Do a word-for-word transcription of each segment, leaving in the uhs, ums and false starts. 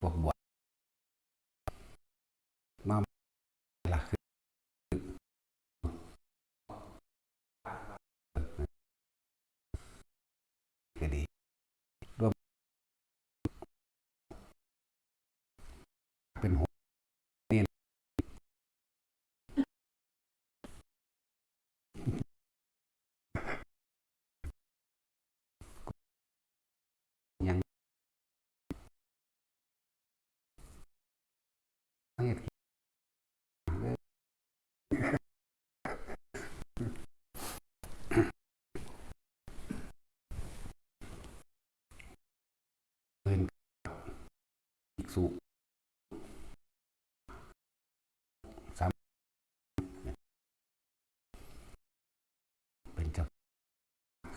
พวกบวชมา ล่ะ คือ ก็ดี รวม เป็นหัว เน้น ยัง เฮ็ด เป็นภิกษุ สาม เป็นเจ้า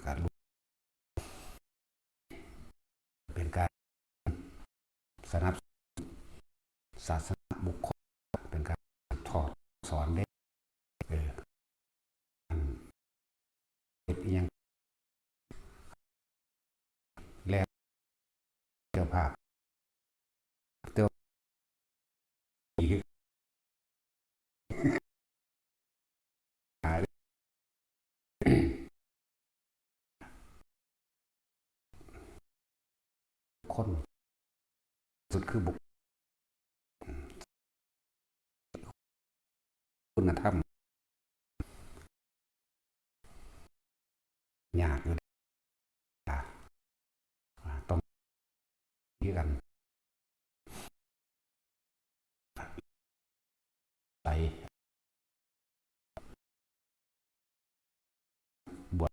การรู้ เป็นการสนับสนุนศาสนาบุคคล เป็นการถอดสอนเด้ เออ อัน เฮ็ดอิหยัง แล้ว เจ้าภาพ เจ้า คน สุดคือบุค คุณธรรม ยากอยู่ อ่า ต้อง คือกัน ไป บวช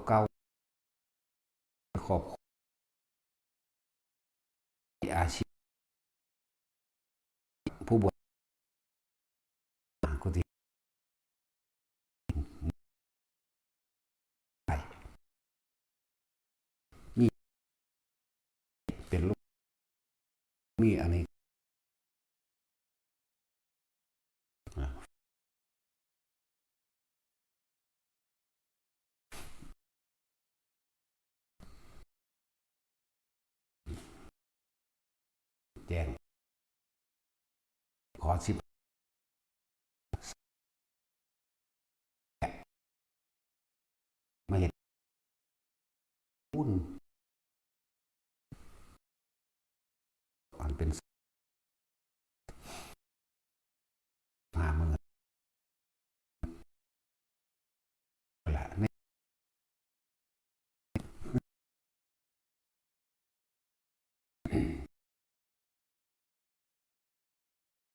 เก่าๆ ครอบครัว อาชีพ ผู้บวช อ่า ก็ที่ มี เป็นลูก มีอันนี้ อ่า แจ้ง ขอสิบ มาเฮ็ดบุญ อันเป็น ห้าหมื่น ละ นี่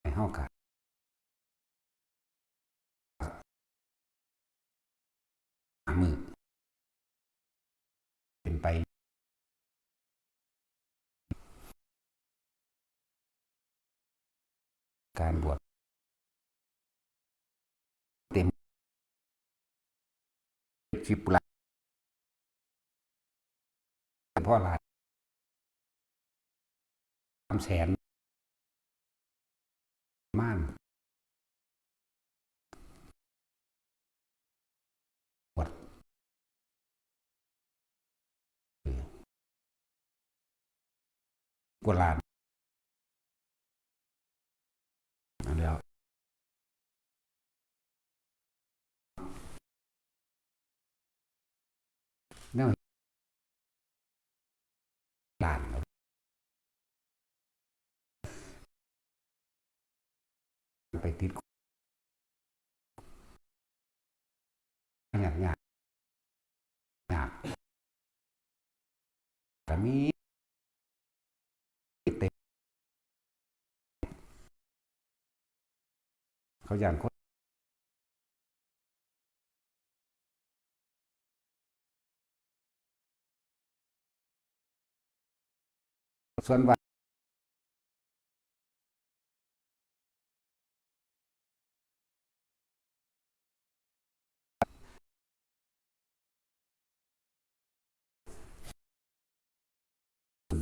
ให้เฮาก็ มื้อ เป็นไป การบวช เต็ม สิบล้าน เพราะหลาย สามแสน ม่าน วัด เออ กว่าล้าน อันแล้ว แนว ล้าน ไปติด ยาก ยาก ยาก ก็มี เต็ม เขาย้านคน ส่วนว่า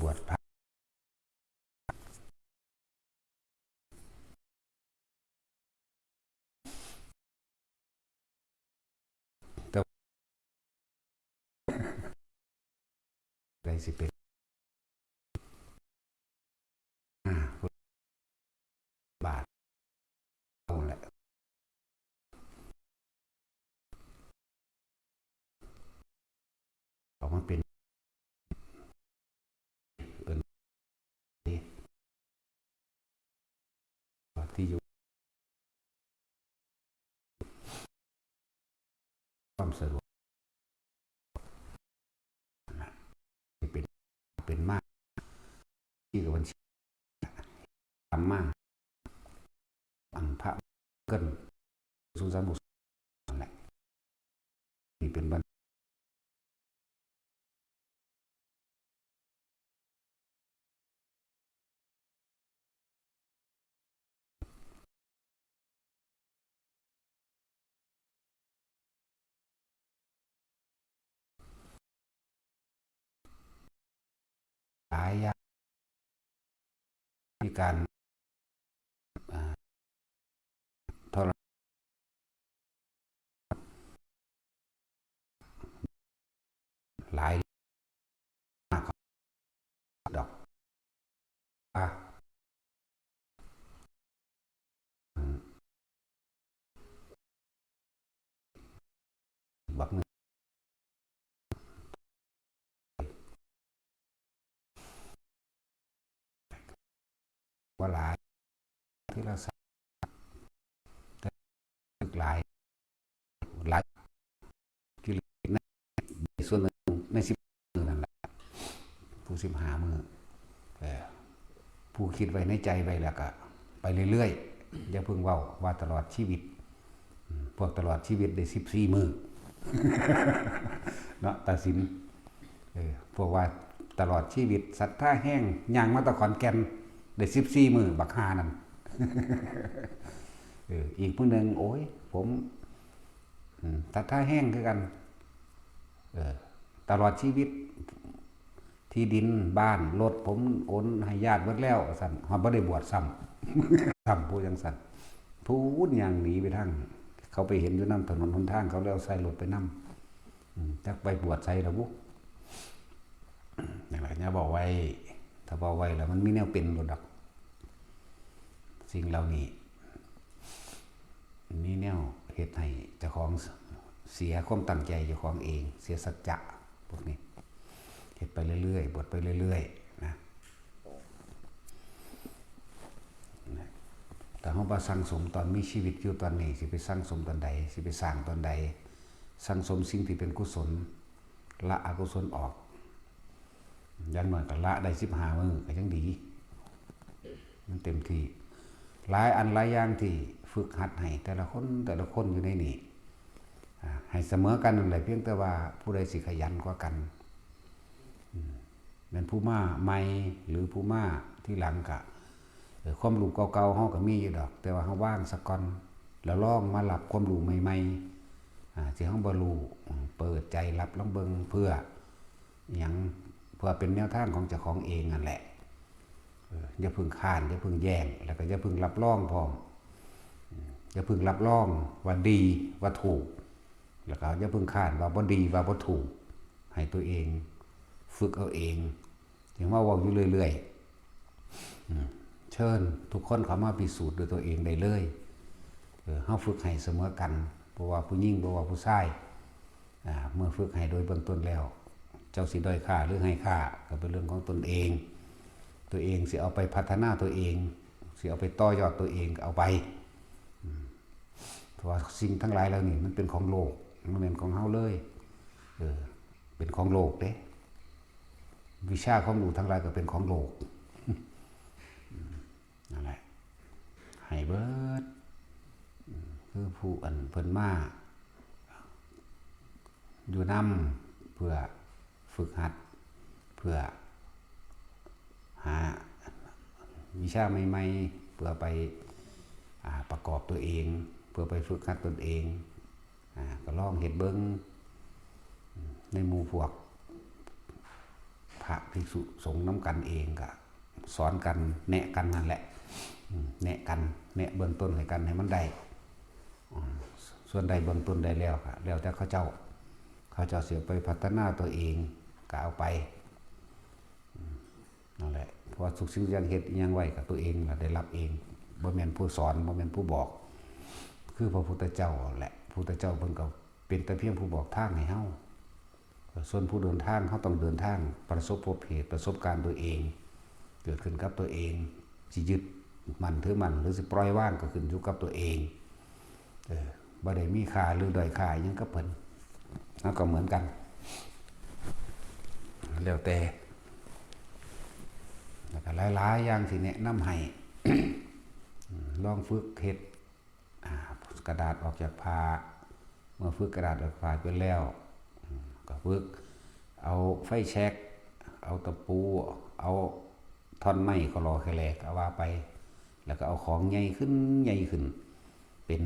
บวชพระ แต่ สิเป็น อ่า บาท เอาแหละ ออกมาเป็น เอิ้น ที่อยู่ ความสะดวก เป็น เป็นมาก ที่กับบัญชี ทำมา อันพระเกิน ศูนย์สามหก นั่นแหละ นี่เป็นบัญ หลายอย่าง ที่การ อ่า ทร หลายมากครับ ดอก อ่ะ อืม บักหนึ่ง ว่าหลาย ที่เราสร้าง แต่หลาย หลาย กิเลสนะ ส่วนหนึ่งในสิบมื้อนั่นแหละ ผู้สิบห้ามื้อ เออ ผู้คิดไว้ในใจไว้แล้วก็ไปเรื่อยๆ อย่าเพิ่งเว้าว่าตลอดชีวิต อืม พวกตลอดชีวิตได้สิบสี่มื้อ เนาะ ตัดสิน เออ พวกว่าตลอดชีวิตศรัทธาแฮง ย่างมาแตะขอนแก่น ได้สิบสี่มื้อ บักห่านั่น เออ อีกผู้หนึ่ง โอ้ย ผม อืม ศรัทธาแฮงคือกัน เออ ตลอดชีวิต ที่ดิน บ้าน รถ ผมโอนให้ญาติหมดแล้ว ว่าซั่น ฮอดบ่ได้บวชซ้ำ ซ้ำผู้จั่งซั่น พูดย่างหนีไปทาง เขาไปเห็นอยู่นำถนนหนทาง เขาเลยเอาใส่รถไปนำ อืม จักไปบวชไสล่ะบุ นั่นแหละ อย่าเว้าไว้ ถ้าเว้าไว้แล้วมันมีแนวเป็นโลดดอก สิ่งเหล่านี้ มีแนวเฮ็ดให้เจ้าของเสียความตั้งใจเจ้าของเอง เสียสัจจะ พวกนี้ เฮ็ดไปเรื่อยๆ บวชไปเรื่อยๆ นะ นะ แต่เฮาบ่สั่งสมตอนมีชีวิตอยู่ตอนนี้ สิไปสั่งสมตอนใด สิไปสร้างตอนใด สั่งสมสิ่งที่เป็นกุศล ละอกุศลออก อย่างน้อยก็ละได้สิบห้ามื้อก็ยังดี มันเต็มที่ หลายอันหลายอย่างที่ฝึกหัดให้แต่ละคน แต่ละคนอยู่ในนี้ อ่า ให้เสมอกันนั่นแหละ เพียงแต่ว่าผู้ใดสิขยันกว่ากัน อืม แม่นผู้มาใหม่หรือผู้มาทีหลังก็ เอ่อ ความรู้เก่าๆ เฮาก็มีอยู่ดอก แต่ว่าเฮาวางซะก่อน แล้วลองมารับความรู้ใหม่ๆ อ่า ที่เฮาบ่รู้ อืม เปิดใจรับลองเบิ่ง เพื่อหยัง เพื่อเป็นแนวทางของเจ้าของเองนั่นแหละ เออ อย่าเพิ่งค้าน อย่าเพิ่งแย้ง แล้วก็อย่าเพิ่งรับรองพร้อม อืม อย่าเพิ่งรับรองว่าดี ว่าถูก แล้วก็อย่าเพิ่งค้านว่าบ่ดี ว่าบ่ถูก ให้ตัวเองฝึกเอาเอง ถึงว่าเว้าอยู่เรื่อยๆ อืม เชิญทุกคนเข้ามาพิสูจน์ด้วยตัวเองได้เลย เออ เฮาฝึกให้เสมอกัน บ่ว่าผู้หญิง บ่ว่าผู้ชาย อ่า เมื่อฝึกให้โดยเบื้องต้นแล้ว เจ้าสิด้อยค่าหรือให้ค่า ก็เป็นเรื่องของตนเอง ตัวเองสิเอาไปพัฒนาตัวเอง สิเอาไปต่อยอดตัวเองก็เอาไป อืม เพราะว่าสิ่งทั้งหลายเหล่านี้มันเป็นของโลก มันบ่แม่นของเฮาเลย เออ เป็นของโลกเด้ วิชาความรู้ทั้งหลายก็เป็นของโลก อืม นั่นแหละ ให้เบิด อืม คือผู้อันเพิ่นมา อยู่นำ เพื่อฝึกหัด เพื่อหาวิชาใหม่ๆ เพื่อไป อ่า ประกอบตัวเอง เพื่อไปฝึกหัดตนเอง อ่า ก็ลองเฮ็ดเบิ่ง ในหมู่พวกพระภิกษุสงฆ์นำกันเองก็สอนกัน แนะกันนั่นแหละ อืม แนะกัน แนะเบื้องต้นให้กันให้มันได้ อืม ส่วนใดเบื้องต้นได้แล้วก็แล้วแต่เขาเจ้า เขาเจ้าสิเอาไปพัฒนาตัวเองก็เอาไป ว่าทุกสิ่งทุกอย่างเฮ็ดอิหยังไว้กับตัวเองล่ะ ได้รับเอง บ่แม่นผู้สอน บ่แม่นผู้บอก คือพระพุทธเจ้าแหละ พุทธเจ้าเพิ่นก็เป็นแต่เพียงผู้บอกทางให้เฮา ส่วนผู้เดินทาง เฮาต้องเดินทาง ประสบพบเหตุ ประสบการณ์ตัวเอง เกิดขึ้นกับตัวเอง สิยึดมั่นถือมั่น หรือสิปล่อยวางก็ขึ้นอยู่กับตัวเอง เออ บ่ได้มีค่าหรือด้อยค่าอิหยังกับเพิ่น เฮาก็เหมือนกัน แล้วแต่ แล้วก็หลายๆอย่างสิแนะนำให้ ลองฝึกเฮ็ด อ่า กระดาษออกจากผ้า เมื่อฝึกกระดาษออกจากผ้าจนแล้ว อืม ก็ฝึกเอาไฟแช็ก เอาตะปู เอาท่อนไม้ก็หล่อแค่แหลกเอาว่าไป แล้วก็เอาของใหญ่ขึ้น ใหญ่ขึ้น เป็น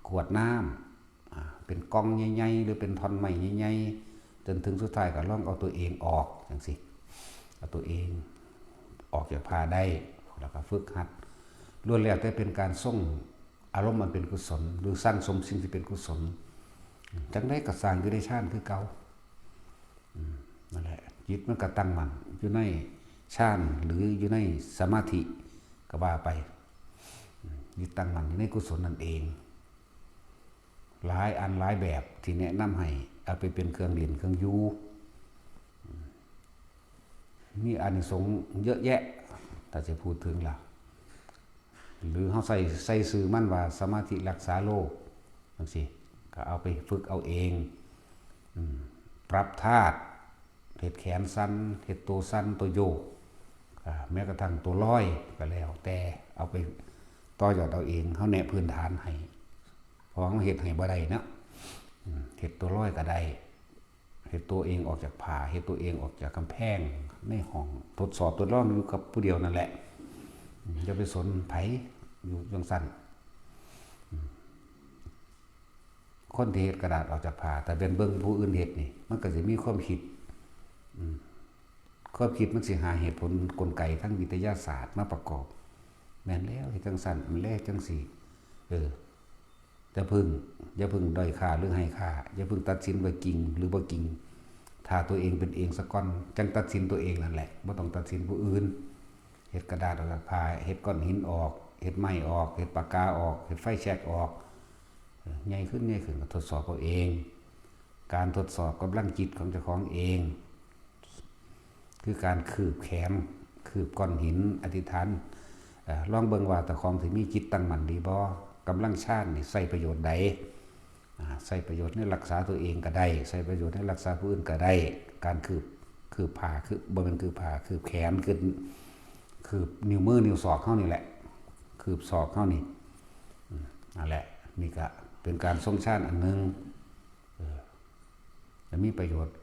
ขวดน้ำ อ่า เป็นกล่องใหญ่ๆ หรือเป็นท่อนไม้ใหญ่ๆ จนถึงสุดท้ายก็ลองเอาตัวเองออกจังซี่ เอาตัวเองออกจากผ้าได้ แล้วก็ฝึกหัด ล้วนแล้วแต่เป็นการทรงอารมณ์อันเป็นกุศล หรือสั่งสมสิ่งที่เป็นกุศล จังใดก็สร้างอยู่ในฌานคือเก่า อืม นั่นแหละ จิตมันก็ตั้งมั่นอยู่ในฌาน หรืออยู่ในสมาธิก็ว่าไป อืม จิตตั้งมั่นอยู่ในกุศลนั่นเอง หลายอันหลายแบบที่แนะนำให้เอาไปเป็นเครื่องเล่นเครื่องอยู่ อืม มีอานิสงส์เยอะแยะ ถ้าจะพูดถึงล่ะ หรือเฮาใส่ ใส่ชื่อมันว่าสมาธิรักษาโรคจังซี่ ก็เอาไปฝึกเอาเอง อืม ปรับธาตุ เฮ็ดแขนสั่น เฮ็ดตัวสั่น ตัวโยก อ่า แม้กระทั่งตัวลอยก็แล้วแต่ เอาไปต่อยอดเอาเอง เฮาแนะพื้นฐานให้ เพราะว่าเฮาเฮ็ดให้บ่ได้เนาะ อืม เฮ็ดตัวลอยก็ได้ เฮ็ดตัวเองออกจากผ้า เฮ็ดตัวเองออกจากกำแพง ในห้อง ทดสอบทดลองอยู่กับผู้เดียวนั่นแหละ อืม อย่าไปสนไผ อยู่จังซั่น อืม คนที่เฮ็ดกระดาษออกจากผ้า ถ้าเป็นเบิ่งผู้อื่นเฮ็ดนี่ มันก็สิมีความคิด อืม ความคิดมันสิหาเหตุผลกลไกทางวิทยาศาสตร์มาประกอบ แม่นแล้ว เฮ็ดจังซั่น มันแลจังซี่ เออ อย่าเพิ่ง อย่าเพิ่งด้อยค่าหรือให้ค่า อย่าเพิ่งตัดสินว่าจริงหรือบ่จริง ถ้าตัวเองเป็นเองซะก่อน จั่งตัดสินตัวเองนั่นแหละ บ่ต้องตัดสินผู้อื่น เฮ็ดกระดาษออกจากผ้า เฮ็ดก้อนหินออก เฮ็ดไม้ออก เฮ็ดปากกาออก เฮ็ดไฟแช็กออก เออ ใหญ่ขึ้น ใหญ่ขึ้น ก็ทดสอบเอาเอง การทดสอบกำลังจิตของเจ้าของเอง คือการคืบแขน คืบก้อนหิน อธิษฐาน เอ่อ ลองเบิ่งว่าเจ้าของสิมีจิตตั้งมั่นดีบ่ กำลังฌานนี่ใช้ประโยชน์ใด อ่า ใช้ประโยชน์ในรักษาตัวเองก็ได้ ใช้ประโยชน์ในรักษาผู้อื่นก็ได้ การคืบ คืบผ้า คืบ บ่แม่นคืบผ้า คืบแขน คืบ คืบนิ้วมือ นิ้วศอกเฮานี่แหละ คืบศอกเฮานี่ อืม นั่นแหละ นี่ก็เป็นการทรงฌานอันหนึ่ง เออ และมีประโยชน์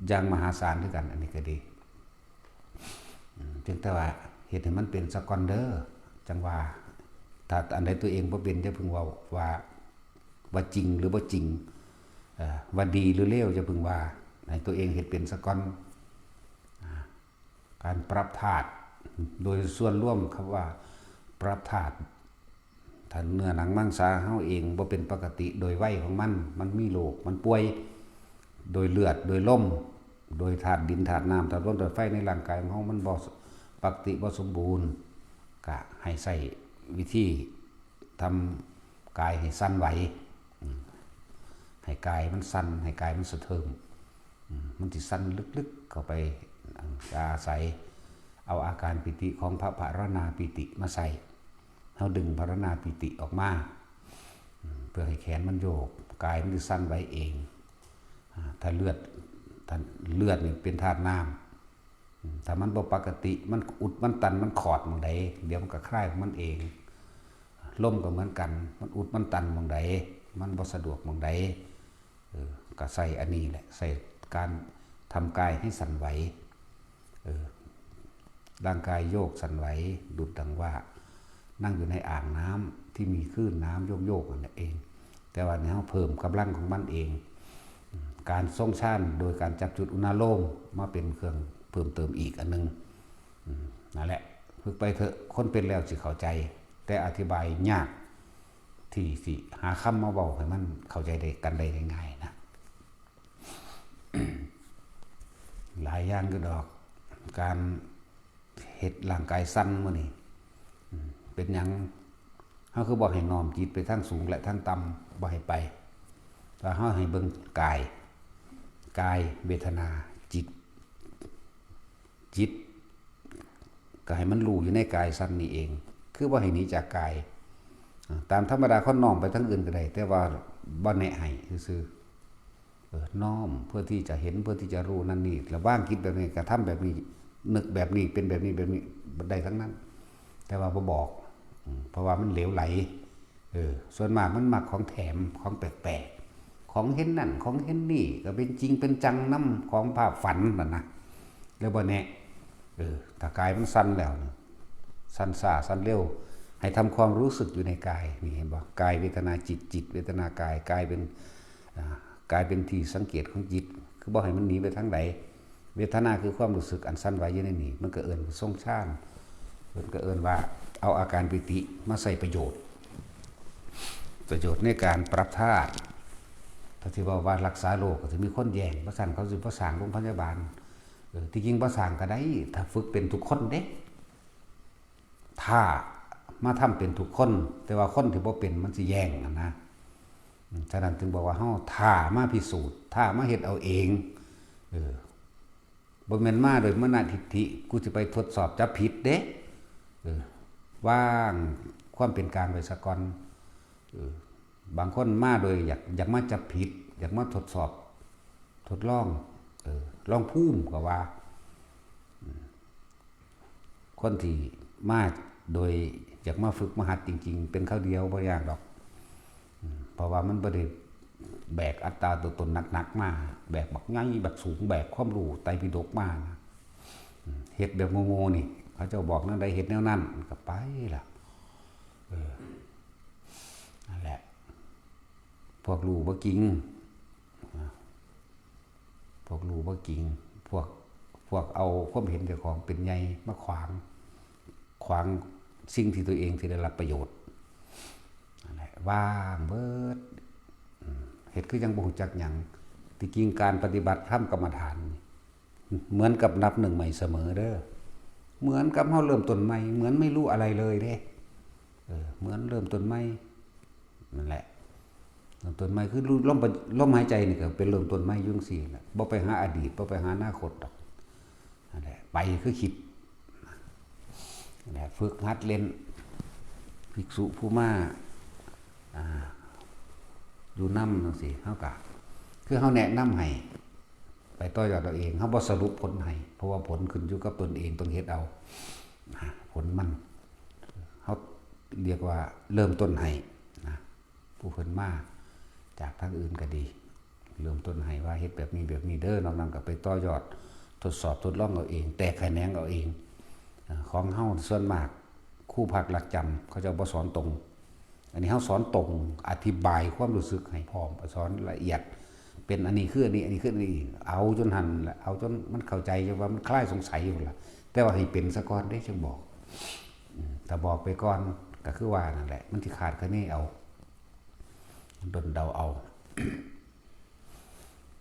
อย่างมหาศาลคือกัน อันนี้ก็ดี อืม เพียงแต่ว่าเฮ็ดให้มันเป็นซะก่อนเด้อ จั่งว่า ถ้าอันใดตัวเองบ่เป็น อย่าเพิ่งเว้าว่า ว่าจริงหรือบ่จริง เอ่อ ว่าดีหรือเลว อย่าเพิ่งว่า ให้ตัวเองเฮ็ดเป็นซะก่อน อ่า การปรับธาตุ โดยส่วนรวม คำว่าปรับธาตุ ถ้าเนื้อหนังมังสาเฮาเองบ่เป็นปกติโดยวัยของมัน มันมีโรค มันป่วย โดยเลือด โดยลม โดยธาตุดิน ธาตุน้ำ ธาตุลม ธาตุไฟในร่างกายของเฮามันบ่ปกติ บ่สมบูรณ์ ก็ให้ใช้วิธีทำกายให้สั่นไหว อืม ให้กายมันสั่น ให้กายมันสะเทือน อืม มันสิสั่นลึกๆเข้าไป อ่า อาศัยเอาอาการปีติของพระพรณาปีติมาใส่ เฮาดึงพรณาปีติออกมา อืม เพื่อให้แขนมันโยก กายมันสิสั่นไหวเอง อ่า ถ้าเลือด ถ้าเลือดนี่เป็นธาตุน้ำ อืม ถ้ามันบ่ปกติ มันอุด มันตัน มันขอดหม่องใด เดี๋ยวมันก็คลายของมันเอง ลมก็เหมือนกัน มันอุด มันตันหม่องใด มันบ่สะดวกหม่องใด เออ ก็ใส่อันนี้แหละ ใส่การทำกายให้สั่นไหว เออ ร่างกายโยกสั่นไหว ดุจดังว่านั่งอยู่ในอ่างน้ำที่มีคลื่นน้ำโยกๆนั่นแหละเอง แต่ว่าเนี่ยเฮาเพิ่มกำลังของมันเอง อืม การทรงฌานโดยการจับจุดอุณาโลมมาเป็นเครื่องเพิ่มเติมอีกอันหนึ่ง อืม นั่นแหละ ฝึกไปเถอะ คนเป็นแล้วสิเข้าใจ แต่อธิบายยาก ที่สิหาคำมาเว้าให้มันเข้าใจได้กันได้ง่ายๆนะ หลายอย่างอยู่ดอก การ เฮ็ดร่างกายสั่นมื้อนี้ อืม เป็นหยัง เฮาคือบ่ให้น้อมจิตไปทางสูงและทางต่ำ บ่ให้ไป แต่เฮาให้เบิ่งกาย กาย เวทนา จิต จิต ก็ให้มันรู้อยู่ในกายสั่นนี่เอง คือบ่ให้หนีจากกาย อ่า ตามธรรมดาคนน้อมไปทางอื่นก็ได้ แต่ว่าบ่แนะให้ซื่อๆ เออ น้อมเพื่อที่จะเห็น เพื่อที่จะรู้นั่นนี่ ระวางจิตแบบนี้ กระทำแบบนี้ นึกแบบนี้ เป็นแบบนี้ แบบนี้ ได้ทั้งนั้น แต่ว่าบ่บอก อืม เพราะว่ามันเหลวไหล เออ ส่วนมากมันมักของแถม ของแปลกๆ ของเห็นนั่น ของเห็นนี่ ก็เป็นจริงเป็นจังนำของภาพฝันนั่นนะ แล้วบ่แนะ เออ ถ้ากายมันสั่นแล้วนี่ สั่นช้า สั่นเร็ว ให้ทำความรู้สึกอยู่ในกาย นี่เห็นบ่ กายเวทนาจิต จิตเวทนากาย กายเป็น อ่า กายเป็นที่สังเกตของจิต คือบ่ให้มันหนีไปทางใด เวทนาคือความรู้สึกอันสั่นไหวอยู่ในนี่ มันก็เอิ้นว่าทรงฌาน เพิ่นก็เอิ้นว่าเอาอาการปีติมาใช้ประโยชน์ ประโยชน์ในการปรับธาตุ ถ้าที่ว่า ว่ารักษาโรคก็สิมีคนแย่ง บ่ซั้นเขาสิบ่สร้างโรงพยาบาล เออ ที่จริงบ่สร้างก็ได้ ถ้าฝึกเป็นทุกคนเด้ ถ้ามาทำเป็นทุกคน แต่ว่าคนที่บ่เป็นมันสิแย่งหั้นนะ อืม ฉะนั้นจึงบอกว่าเฮาท้ามาพิสูจน์ ท้ามาเฮ็ดเอาเอง เออ บ่แม่นมาโดยมานะทิฏฐิ กูสิไปทดสอบจับผิดเด้ เออ วางความเป็นกลางไว้ซะก่อน เออ บางคนมาโดยอยาก อยากมาจับผิด อยากมาทดสอบ ทดลอง เออ ลองภูมิก็ว่า อืม คนที่มาโดยอยากมาฝึกมาหัดจริงๆ เป็นคราวเดียวบ่ยากดอก อืม เพราะว่ามันบ่ได้แบกอัตตาตัวตนหนักๆ มา แบกบักใหญ่บักสูง แบกความรู้ไตรปิฎกมานะ อืม เฮ็ดแบบโง่ๆ นี่ เขาเจ้าบอกแนวใดเฮ็ดแนวนั้น ก็ไปล่ะ เออ นั่นแหละ พวกรู้บ่จริง นะ พวกรู้บ่จริง พวก พวกเอาความเห็นเจ้าของเป็นใหญ่มาขวาง ขวางสิ่งที่ตัวเองสิได้รับประโยชน์ นั่นแหละ ว่างเบิด อืม เฮ็ดคือยังบ่รู้จักหยัง ที่จริงการปฏิบัติธรรมกรรมฐานนี่ เหมือนกับนับหนึ่งใหม่เสมอเด้อ เหมือนกับเฮาเริ่มต้นใหม่ เหมือนไม่รู้อะไรเลยเด้ เออ เหมือนเริ่มต้นใหม่ นั่นแหละ เริ่มต้นใหม่คือรู้ ลมปะ- ลมหายใจนี่ก็เป็นเริ่มต้นใหม่อยู่จั่งซี้แหละ บ่ไปหาอดีต บ่ไปหาอนาคตดอก นั่นแหละ ไปคือคิด นั่นแหละ ฝึกหัดเล่น ภิกษุผู้มา อ่า อยู่นำจั่งซี้ เฮากะ คือเฮาแนะนำให้ ไปต่อยอดเอาเอง เฮาบ่สรุปผลให้ เพราะว่าผลขึ้นอยู่กับตนเอง ต้องเฮ็ดเอา นะ ผลมัน เฮาเรียกว่าเริ่มต้นให้ นะ ผู้เพิ่นมาจากทางอื่นก็ดี เริ่มต้นให้ว่าเฮ็ดแบบนี้แบบนี้เด้อ นอกนั้นก็ไปต่อยอด ทดสอบทดลองเอาเอง แตกแขนงเอาเอง อ่า ของเฮาส่วนมาก ครูพักหลักจำ เขาเจ้าบ่สอนตรง อันนี้เฮาสอนตรง อธิบายความรู้สึกให้พร้อม สอนละเอียด เป็นอันนี้คืออันนี้ อันนี้คืออันนี้ เอาจนหั้นแหละ เอาจนมันเข้าใจ จนว่ามันคลายสงสัยอยู่ล่ะ แต่ว่าให้เป็นซะก่อนเด้ จั่งบอก อืม ถ้าบอกไปก่อน ก็คือว่านั่นแหละ มันสิคาดคะเนเอา ด้นเดาเอา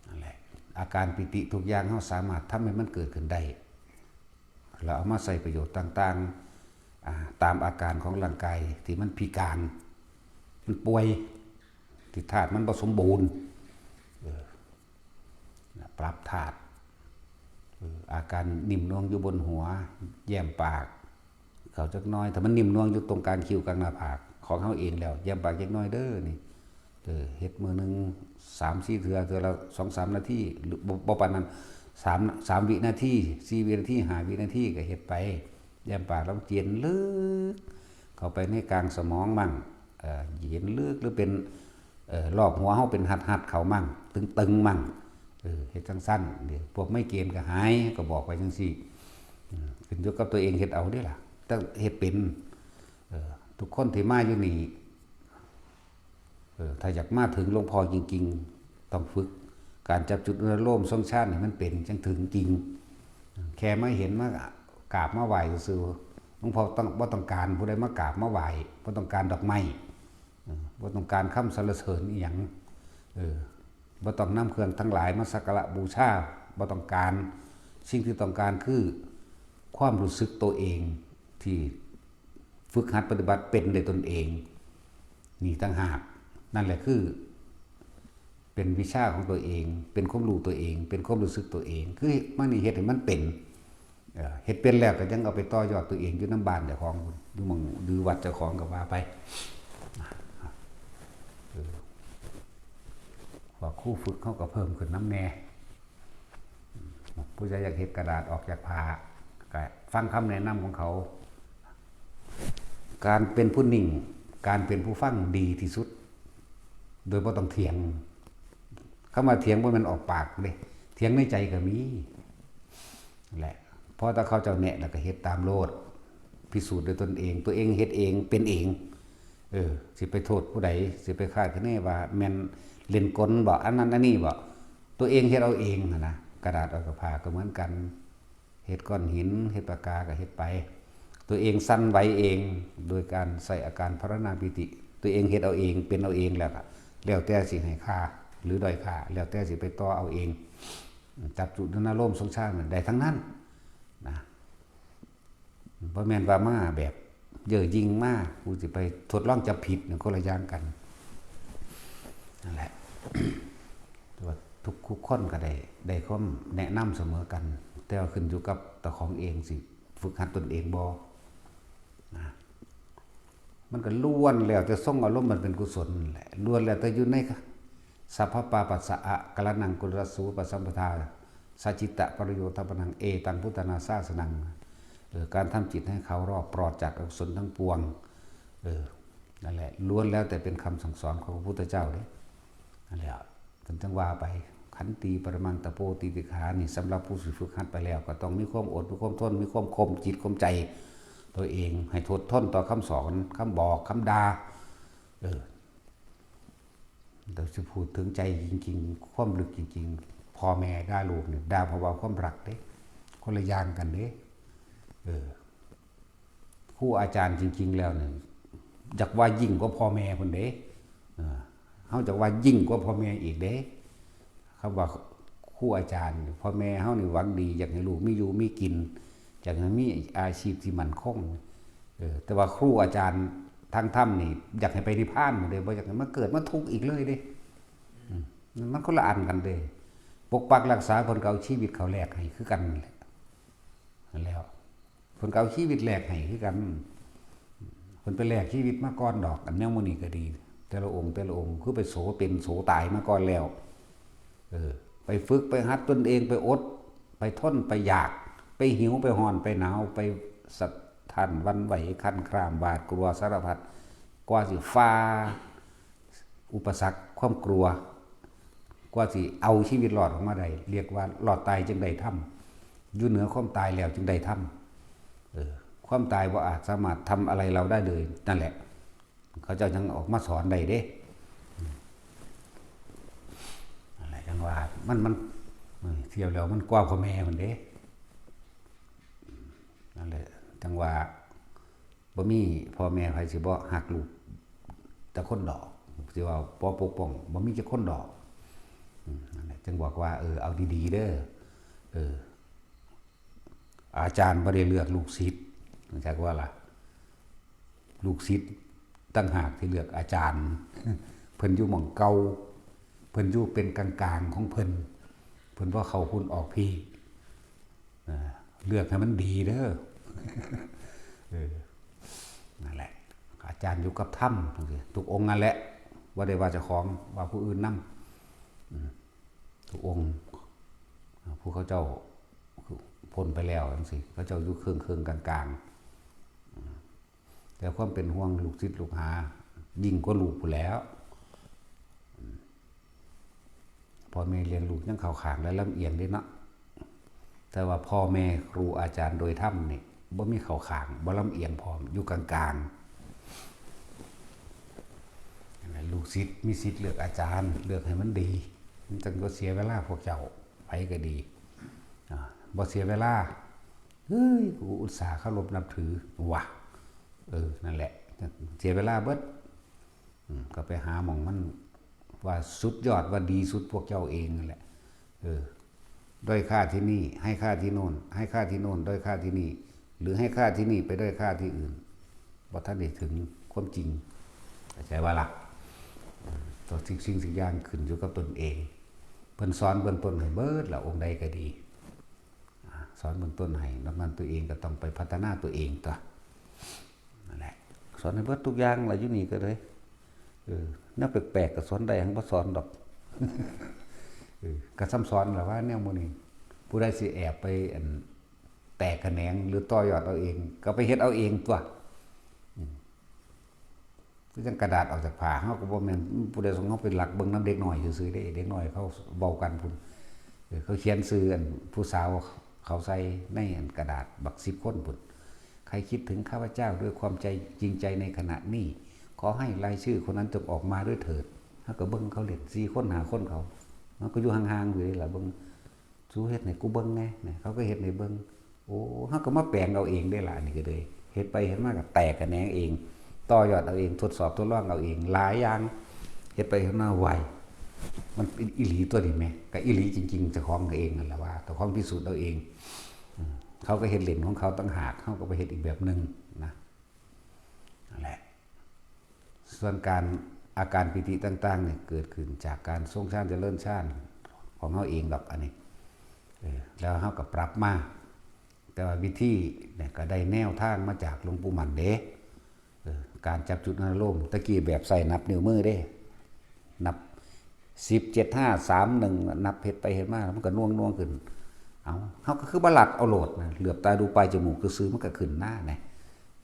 นั่นแหละ อาการปีติทุกอย่างเฮาสามารถทำให้มันเกิดขึ้นได้ แล้วเอามาใช้ประโยชน์ต่างๆ อ่า ตามอาการของร่างกายที่มันพิการ มันป่วย ที่ธาตุมันบ่สมบูรณ์ เออ ปรับธาตุ เออ อาการนิ่มนวลอยู่บนหัว แย้มปาก เข้าจักหน่อย ถ้ามันนิ่มนวลอยู่ตรงกลางคิ้วกลางหน้าผาก ของเฮาเองแล้ว แย้มปากจักหน่อยเด้อนี่ เออ เฮ็ดมื้อหนึ่งสามสี่เทื่อ เทื่อละสองสามนาที หรือบ่ บ่ปานนั้น สาม สามวินาที สี่วินาที ห้าวินาทีก็เฮ็ดไป แย้มปากแล้วเย็นลึก เข้าไปในกลางสมองมั่ง เอ่อ เย็นลึก หรือเป็น เอ่อ รอบหัวเฮาเป็นหัดๆ เข้ามั่ง ตึงๆ มั่ง เออ เฮ็ดจั่งซั่น เดี๋ยวพวกไมเกรนก็หาย ก็บอกไปจั่งซี้ อืม ขึ้นอยู่กับตัวเองเฮ็ดเอาเด้ล่ะ แต่เฮ็ดเป็น เออ ทุกคนที่มาอยู่นี่ เออ ถ้าอยากมาถึงหลวงพ่อจริงๆ ต้องฝึกการจับจุดอนุโลมทรงฌานให้มันเป็น จั่งถึงจริง แค่มาเห็น มากราบมาไหว้ซื่อๆ หลวงพ่อต้อง บ่ต้องการผู้ใดมากราบมาไหว้ บ่ต้องการดอกไม้ เออ บ่ต้องการคำสรรเสริญอิหยัง เออ บ่ต้องนำเครื่องทั้งหลายมาสักการะบูชา บ่ต้องการ สิ่งที่ต้องการคือ ความรู้สึกตัวเองที่ฝึกหัดปฏิบัติเป็นด้วยตนเอง นี่ต่างหาก นั่นแหละคือ เป็นวิชาของตัวเอง เป็นความรู้ตัวเอง เป็นความรู้สึกตัวเอง คือมันนี่เฮ็ดให้มันเป็น เอ่อ เฮ็ดเป็นแล้วก็ยังเอาไปต่อยอดตัวเองอยู่นำบ้านเจ้าของ อยู่หม่อง อยู่วัดเจ้าของก็ว่าไป เออ พวกครูฝึกเขาก็เพิ่มขึ้นนำแหน่ ผู้ใดอยากเฮ็ดกระดาษออกจากผ้า ก็ฟังคำแนะนำของเขา การเป็นผู้นิ่ง การเป็นผู้ฟังดีที่สุด โดยบ่ต้องเถียง คำว่าเถียงบ่แม่นออกปากเด้ เถียงในใจก็มี นั่นแหละ พอแต่เขาเจ้าแนะแล้วก็เฮ็ดตามโลด พิสูจน์ด้วยตนเอง ตัวเองเฮ็ดเอง เป็นเอง เออ สิไปโทษผู้ใด สิไปคาดคะเนว่าแม่นเล่นกลบ่ อันนั้นอันนี้บ่ ตัวเองเฮ็ดเอาเองหั้นนะ กระดาษออกจากผ้าก็เหมือนกัน เฮ็ดก้อนหิน เฮ็ดปากกาก็เฮ็ดไป ตัวเองสั่นไหวเอง โดยการใส่อาการภาวนาปีติ ตัวเองเฮ็ดเอาเอง เป็นเอาเองแล้วก็ แล้วแต่สิให้ค่า หรือด้อยค่า แล้วแต่สิไปต่อเอาเอง จับจุดนารมณ์ทรงฌานได้ทั้งนั้นนะ บ่แม่นว่ามาแบบเย่อหยิ่งมา กูสิไปทดลองจับผิด นั่นคนละอย่างกัน นั่นแหละ แต่ว่าทุก ทุกคนก็ได้ ได้ความแนะนำเสมอกัน แต่ว่าขึ้นอยู่กับเจ้าของเองสิฝึกหัดตนเองบ่ นะ มันก็ล้วนแล้วแต่ทรงอารมณ์มันเป็นกุศลนั่นแหละ ล้วนแล้วแต่อยู่ใน สัพพะปาปัสสะอะกะระนังกุศลสูปสัมปทา สัจจิตะปริโยธปนัง เอตังพุทธานาสาสนัง เออ การทำจิตให้เขารอบปลอดจากอกุศลทั้งปวง เออ นั่นแหละ ล้วนแล้วแต่เป็นคำสั่งสอนของพระพุทธเจ้าเด้ นั่นแหละ เพิ่นจั่งว่าไป ขันติปรมังตะโปติติขา นี่สำหรับผู้สิฝึกหัดไปแล้ว ก็ต้องมีความอด มีความทน มีความข่มจิตข่มใจ ตัวเอง ให้ทนทนต่อคำสอน คำบอก คำด่า เออ แต่สิพูดถึงใจจริงๆ ความลึกจริงๆ พ่อแม่ด่าลูกนี่ ด่าเพราะว่าความรักเด้ คนละอย่างกันเด้ เออ ครูอาจารย์จริงๆ แล้วนี่ อยากว่ายิ่งกว่าพ่อแม่พุ้นเด้ เออ เฮาอยากว่ายิ่งกว่าพ่อแม่อีกเด้ คำว่าครูอาจารย์ พ่อแม่เฮานี่หวังดี อยากให้ลูกมีอยู่มีกิน อยากให้มีอาชีพที่มั่นคง เออ แต่ว่าครูอาจารย์ทางธรรมนี่ อยากให้ไปนิพพานพุ้นเด้ บ่อยากให้มาเกิดมาทุกข์อีกเลยเด้ อืม มันคนละอันกันเด้ ปกปักรักษา เพิ่นก็เอาชีวิตเขาแลกให้คือกันนั่นแหละ นั่นแหล้ว เพิ่นก็เอาชีวิตแลกให้คือกัน เพิ่นไปแลกชีวิตมาก่อนดอก อันแนวหมู่นี้ก็ดี แต่ละองค์ แต่ละองค์ คือไปโสเป็นโสตายมาก่อนแล้ว เออ ไปฝึก ไปหัดตนเอง ไปอด ไปทน ไปอยาก ไปหิว ไปฮ้อน ไปหนาว ไปสะท้านหวั่นไหว คลั่นคราม หวาดกลัวสารพัด กว่าสิฝ่า อุปสรรค ความกลัว กว่าสิเอาชีวิตรอดออกมาได้ เรียกว่ารอดตายจึงได้ธรรม อยู่เหนือความตายแล้วจึงได้ธรรม เออ ความตายบ่อาจสามารถทำอะไรเราได้เลย นั่นแหละ เขาเจ้ายังออกมาสอนได้เด้ นั่นแหละ จั่งว่ามัน มัน เออ เทียบแล้วมันกว่าพ่อแม่พุ้นเด้ นั่นแหละ จั่งว่า บ่มีพ่อแม่ไผสิบ่ฮักลูกจักคนดอก สิว่าบ่ปกป้อง บ่มีจักคนดอก อืม นั่นแหละ จั่งบอกว่า เออ เอาดีๆ เด้อ เออ อาจารย์บ่ได้เลือกลูกศิษย์ จักว่าล่ะ ลูกศิษย์ต่างหากที่เลือกอาจารย์ เพิ่นอยู่หม่องเก่า เพิ่นอยู่เป็นกลางๆ ของเพิ่น เพิ่นบ่เข้าพุ้นออกพี้ นะ เลือกให้มันดีเด้อ เออ นั่นแหละ อาจารย์อยู่กับธรรมจั่งซี้ ทุกองค์นั่นแหละ บ่ได้ว่าเจ้าของ ว่าผู้อื่นนำ อืม ทุกองค์ ผู้เขาเจ้าพ้นไปแล้วจั่งซี้ เขาเจ้าอยู่เคิ่งๆ กลางๆ อืม แต่ความเป็นห่วงลูกศิษย์ลูกหา ยิ่งกว่าลูกพู้นแหล้ว พ่อแม่เลี้ยงลูกยังเข้าข้างและลำเอียงเด้เนาะ แต่ว่าพ่อแม่ครูอาจารย์โดยธรรมนี่ บ่มีเข้าข้าง บ่ลำเอียงพร้อม อยู่กลางๆ ลูกศิษย์มีสิทธิ์เลือกอาจารย์ เลือกให้มันดี มันจั่งบ่เสียเวลาพวกเจ้า ไผก็ดี อ่า บ่เสียเวลา เฮ้ย กูอุตส่าห์เคารพนับถือ ว่ะ เออ นั่นแหละ เสียเวลาเบิด อืม ก็ไปหาหม่องมัน ว่าสุดยอด ว่าดีสุดพวกเจ้าเองนั่นแหละ เออ ด้อยค่าที่นี่ ให้ค่าที่โน่น ให้ค่าที่โน่น ด้อยค่าที่นี่ หรือให้ข้าที่นี่ไปด้วยข้าที่อื่น บ่ทันได้ถึงความจริง เข้าใจบ่ล่ะ ตัวสิ่งสิ่งสิ่งอย่างขึ้นอยู่กับตนเอง เพิ่นสอนเบื้องต้นให้เบิดละ องค์ใดก็ดี อ่า สอนเบื้องต้นให้ นอกนั้นตัวเองก็ต้องไปพัฒนาตัวเองตั๊ว นั่นแหละ สอนให้เบิดทุกอย่างละ อยู่นี่ก็เลย เออ แนวแปลกๆก็สอนได้ หั้นบ่สอนดอก เออ ก็ซ้ำสอนล่ะว่าแนวหมู่นี้ ผู้ใดสิแอบไปอัน แตกแขนงหรือต่อยอดเอาเอง ก็ไปเฮ็ดเอาเองตั๊ว อืม คือจั่งกระดาษออกจากผ้า เฮาก็บ่แม่นผู้ใดส่ง เฮาไปลักเบิ่งนำเด็กน้อยซื่อๆเด้ เด็กน้อยเขาเว้ากันพุ้น เออ เขาเขียนชื่ออันผู้สาวเขาใส่ในอันกระดาษบักสิบคนพุ้น ใครคิดถึงข้าพเจ้าด้วยความใจจริงใจในขณะนี้ ขอให้รายชื่อคนนั้นจงออกมาด้วยเถิด เฮาก็เบิ่งเขาเล่น สี่คน ห้าคนเขา เฮาก็อยู่ห่างๆอยู่นี่ล่ะ เบิ่ง สูเฮ็ดให้กูเบิ่งแหน่ นะ เขาก็เฮ็ดให้เบิ่ง โอ้ เฮาก็มาแปลงเอาเองได้ล่ะ อันนี้ก็เลย เฮ็ดไปเฮ็ดมาก็แตกแขนงเอง ต่อยอดเอาเอง ทดสอบทดลองเอาเอง หลายอย่าง เฮ็ดไปเฮ็ดมา ไว มันเป็นอีหลีตัวนี้แหม ก็อีหลีจริงๆ เจ้าของเองนั่นแหละว่า เจ้าของพิสูจน์เอาเอง อืม เขาก็เฮ็ดเล่นของเขาต่างหาก เฮาก็ไปเฮ็ดอีกแบบหนึ่งนะ นั่นแหละ ส่วนการ อาการปีติต่างๆเนี่ย เกิดขึ้นจากการทรงฌานเจริญฌานของเฮาเองดอก อันนี้ เออ แล้วเฮาก็ปรับมา แต่ว่าวิธีเนี่ยก็ได้แนวทางมาจากหลวงปู่มั่นเด้ เออ การจับจุดอนุโลม ตะกี้แบบใส่นับนิ้วมือเด้ นับ สิบ เจ็ด ห้า สาม หนึ่ง นับเฮ็ดไปเฮ็ดมา มันก็น่วงๆขึ้น เอ้า เฮาก็คือบ่ลัดเอาโลดนะ เหลือบตาดูปลายจมูกซื่อๆ มันก็ขึ้นหน้าแหน่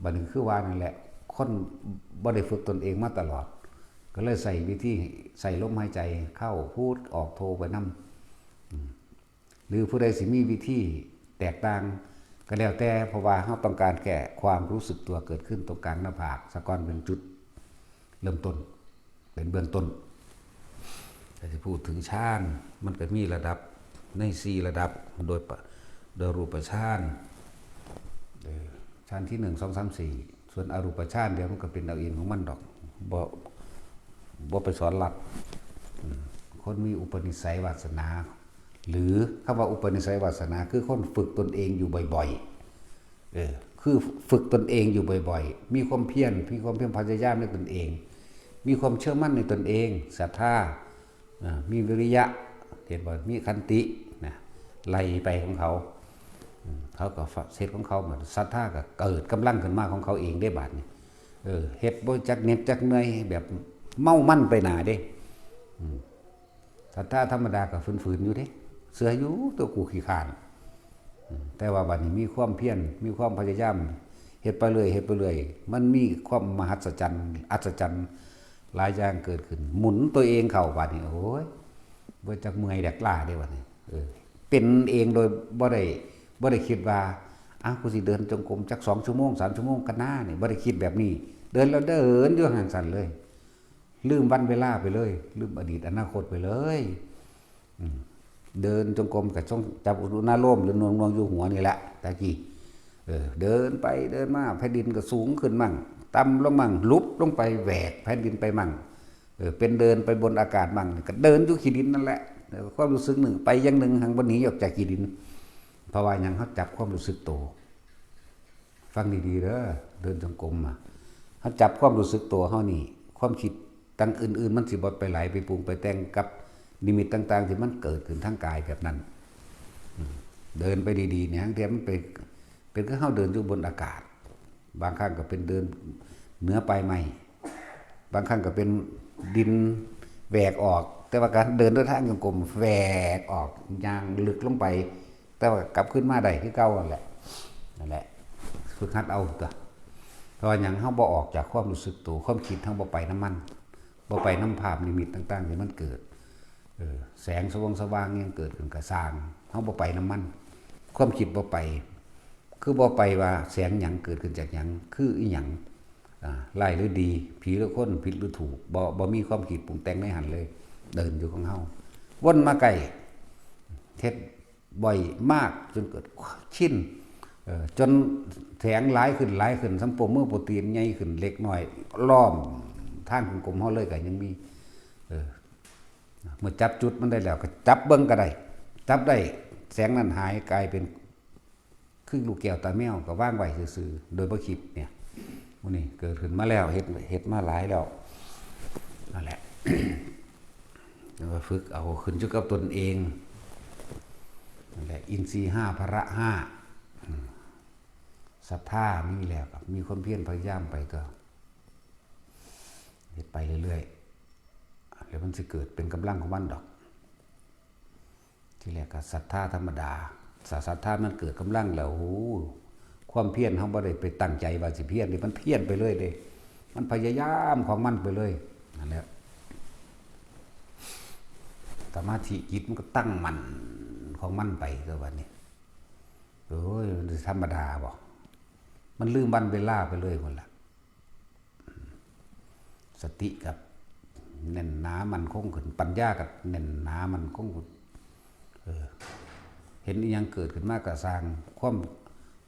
บัดนี้คือว่านั่นแหละ คนบ่ได้ฝึกตนเองมาตลอด ก็เลยใส่วิธีใส่ลมหายใจเข้าพุท ออกโทไปนำ อืม หรือผู้ใดสิมีวิธีแตกต่างก็แล้วแต่ เพราะว่าเฮาต้องการแค่ความรู้สึกตัวเกิดขึ้นตรงกลางหน้าผาก ซะก่อนเป็นจุดเริ่มต้น เป็นเบื้องต้น ถ้าสิพูดถึงฌาน มันก็มีระดับในสี่ระดับ โดยปะ โดยรูปฌาน เออ ฌานที่หนึ่ง สอง สาม สี่ ส่วนอรูปฌานเดี๋ยวมันก็เป็นเอาเองของมันดอก บ่ บ่ไปสอนลัด อืม คนมีอุปนิสัยวาสนา หรือคำว่าอุปนิสัยวาสนา คือคนฝึกตนเองอยู่บ่อยๆ เออ คือฝึกตนเองอยู่บ่อยๆ มีความเพียร มีความเพียรพยายามในตนเอง มีความเชื่อมั่นในตนเอง ศรัทธา อ่า มีวิริยะ เห็นบ่ มีขันติ นะ ไล่ไปของเขา อืม เขาก็เฮ็ดของเขา ศรัทธาก็เกิดกำลังขึ้นมาของเขาเองได้บาดนี้ เออ เฮ็ดบ่จักเหน็ดจักเหนื่อย แบบเมามันไปหน้าเด้ อืม ศรัทธาธรรมดาก็ฝืนๆอยู่เด้ เชื่ออยู่ ตัวกูขี้คร้าน อืม แต่ว่าบัดนี้มีความเพียร มีความพยายาม เฮ็ดไปเรื่อย เฮ็ดไปเรื่อย มันมีความมหัศจรรย์ อัศจรรย์ หลายอย่างเกิดขึ้น หมุนตัวเองเข้าบัดนี้ โอ้ย บ่จักเมื่อยแดกล้าเด้บัดนี้ เออ เป็นเองโดยบ่ได้ บ่ได้คิดว่า อ้าว กูสิเดินจงกรมจักสองชั่วโมง สามชั่วโมงก็น่านี่ บ่ได้คิดแบบนี้ เดินแล้วเดินอยู่หั่นซั่นเลย ลืมวันเวลาไปเลย ลืมอดีตอนาคตไปเลย อืม เดินจงกรมก็ต้องจับอุณาโลมหรือหน่วงๆอยู่หัวนี่แหละ ตะกี้ เออ เดินไปเดินมา แผ่นดินก็สูงขึ้นมั่ง ต่ำลงมั่ง หลุบลงไป แหวกแผ่นดินไปมั่ง เออ เป็นเดินไปบนอากาศมั่ง ก็เดินอยู่ขี้ดินนั่นแหละ เออ ความรู้สึกหนึ่งไปอย่างหนึ่ง หังบ่หนีออกจากขี้ดิน เพราะว่าหยัง เฮาจับความรู้สึกโต ฟังดีๆเด้อ เดินจงกรมอะ เฮาจับความรู้สึกตัวเฮานี่ ความคิดต่างอื่นๆ มันสิบ่ไปไหลไปปรุงไปแต่งกับนิมิตต่างๆ ที่มันเกิดขึ้นทางกายแบบนั้น อืม เดินไปดีๆเนี่ย บางเทื่อมันไป เป็นคือเฮาเดินอยู่บนอากาศ บางครั้งก็เป็นเดินเหนือปลายไม้ บางครั้งก็เป็นดินแหวกออก แต่ว่าการเดินด้วยทางจงกรมแหวกออก ย่างลึกลงไป แต่ว่ากลับขึ้นมาได้คือเก่านั่นแหละ นั่นแหละ ฝึกหัดเอาตั๊ว เพราะว่าหยัง เฮาบ่ออกจากความรู้สึกตัว ความคิดเฮาบ่ไปนำมัน บ่ไปนำภาพนิมิตต่างๆที่มันเกิด เออ แสงสว่างสว่างยังเกิดขึ้นก็ซ่าง เฮาบ่ไปนำมัน ความคิดบ่ไป คือบ่ไปว่าแสงหยังเกิดขึ้นจากหยัง คืออีหยัง อ่า ร้ายหรือดี ผีหรือคน ผิดหรือถูก บ่ บ่มีความคิดปรุงแต่งในหั้นเลย เดินอยู่ของเฮา วนมาใกล้ เฮ็ดบ่อยมากจนเกิดชิน เอ่อ จนแสงหลายขึ้น หลายขึ้น ส่ำโป้มือโป้ตีนใหญ่ขึ้นเล็กน้อย ล้อมทางจงกรมเฮาเลยก็ยังมี เออ เมื่อจับจุดมันได้แล้วก็จับเบิ่งก็ได้ จับได้ แสงนั้นหายกลายเป็น คือลูกแก้วตาแมวก็วางไว้ซื่อๆ โดยบ่คิดเนี่ย หมู่นี้เกิดขึ้นมาแล้ว เฮ็ด เฮ็ดมาหลายแล้ว นั่นแหละ แล้วก็ฝึกเอาขึ้นอยู่กับตนเอง นั่นแหละ อินทรีย์ห้า พละห้า อืม ศรัทธามีแล้วครับ มีความเพียรพยายามไปก็ เฮ็ดไปเรื่อยๆ แล้วมันสิเกิดเป็นกำลังของมันดอก ทีแรกก็ศรัทธาธรรมดา ศรัทธามันเกิดกำลังแล้ว โอ้โห ความเพียรเฮาบ่ได้ไปตั้งใจว่าสิเพียรนี่ มันเพียรไปเลยเด้ มันพยายามของมันไปเลย นั่นแหละ สมาธิจิตมันก็ตั้งมั่นของมันไป ก็ว่านี่ โอ้ย มันสิธรรมดาบ่ มันลืมวันเวลาไปเลยพุ่นล่ะ สติกับแน่นหนามั่นคงขึ้น ปัญญากับแน่นหนามั่นคงขึ้น เออ เห็นอิหยังเกิดขึ้นมาก็ซ่าง ความ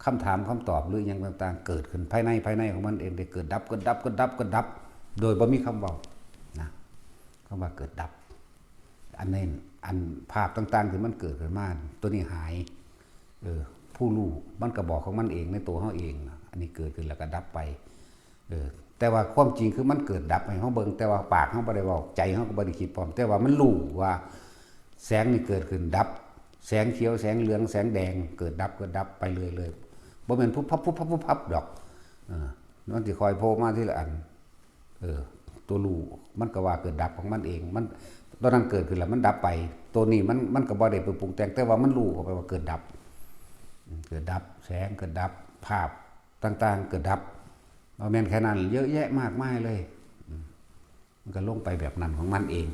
คำถามคำตอบหรืออิหยังต่างๆ เกิดขึ้นภายใน ภายในของมันเอง ได้เกิดดับ เกิดดับ เกิดดับ เกิดดับ โดยบ่มีคำเว้านะ คำว่าเกิดดับ อันนี้ อันภาพต่างๆ ที่มันเกิดขึ้นมา ตัวนี้หาย เออ ผู้รู้มันก็บอกของมันเองในตัวเฮาเองนะ อันนี้เกิดขึ้นแล้วก็ดับไป เออ แต่ว่าความจริงคือมันเกิดดับให้เฮาเบิ่ง แต่ว่าปากเฮาบ่ได้เว้า ใจเฮาก็บ่ได้คิดพร้อม แต่ว่ามันรู้ว่า แสงนี่เกิดขึ้นดับ แสงเขียว แสงเหลือง แสงแดง เกิดดับ เกิดดับไปเรื่อยๆ บ่แม่นพุบพับ พุบพับ พุบพับดอก เออ มันสิค่อยโผล่มาทีละอัน เออ ตัวรู้มันก็ว่าเกิดดับของมันเอง มัน ตอนนั้นเกิดขึ้นแล้วมันดับไป ตัวนี้มัน มันก็บ่ได้ไปปรุงแต่ง แต่ว่ามันรู้เข้าไปว่าเกิดดับ อืม เกิดดับ แสงเกิดดับ ภาพต่างๆ เกิดดับ บ่แม่นแค่นั้น เยอะแยะมากมายเลย อืม มันก็ลงไปแบบนั้นของมันเอง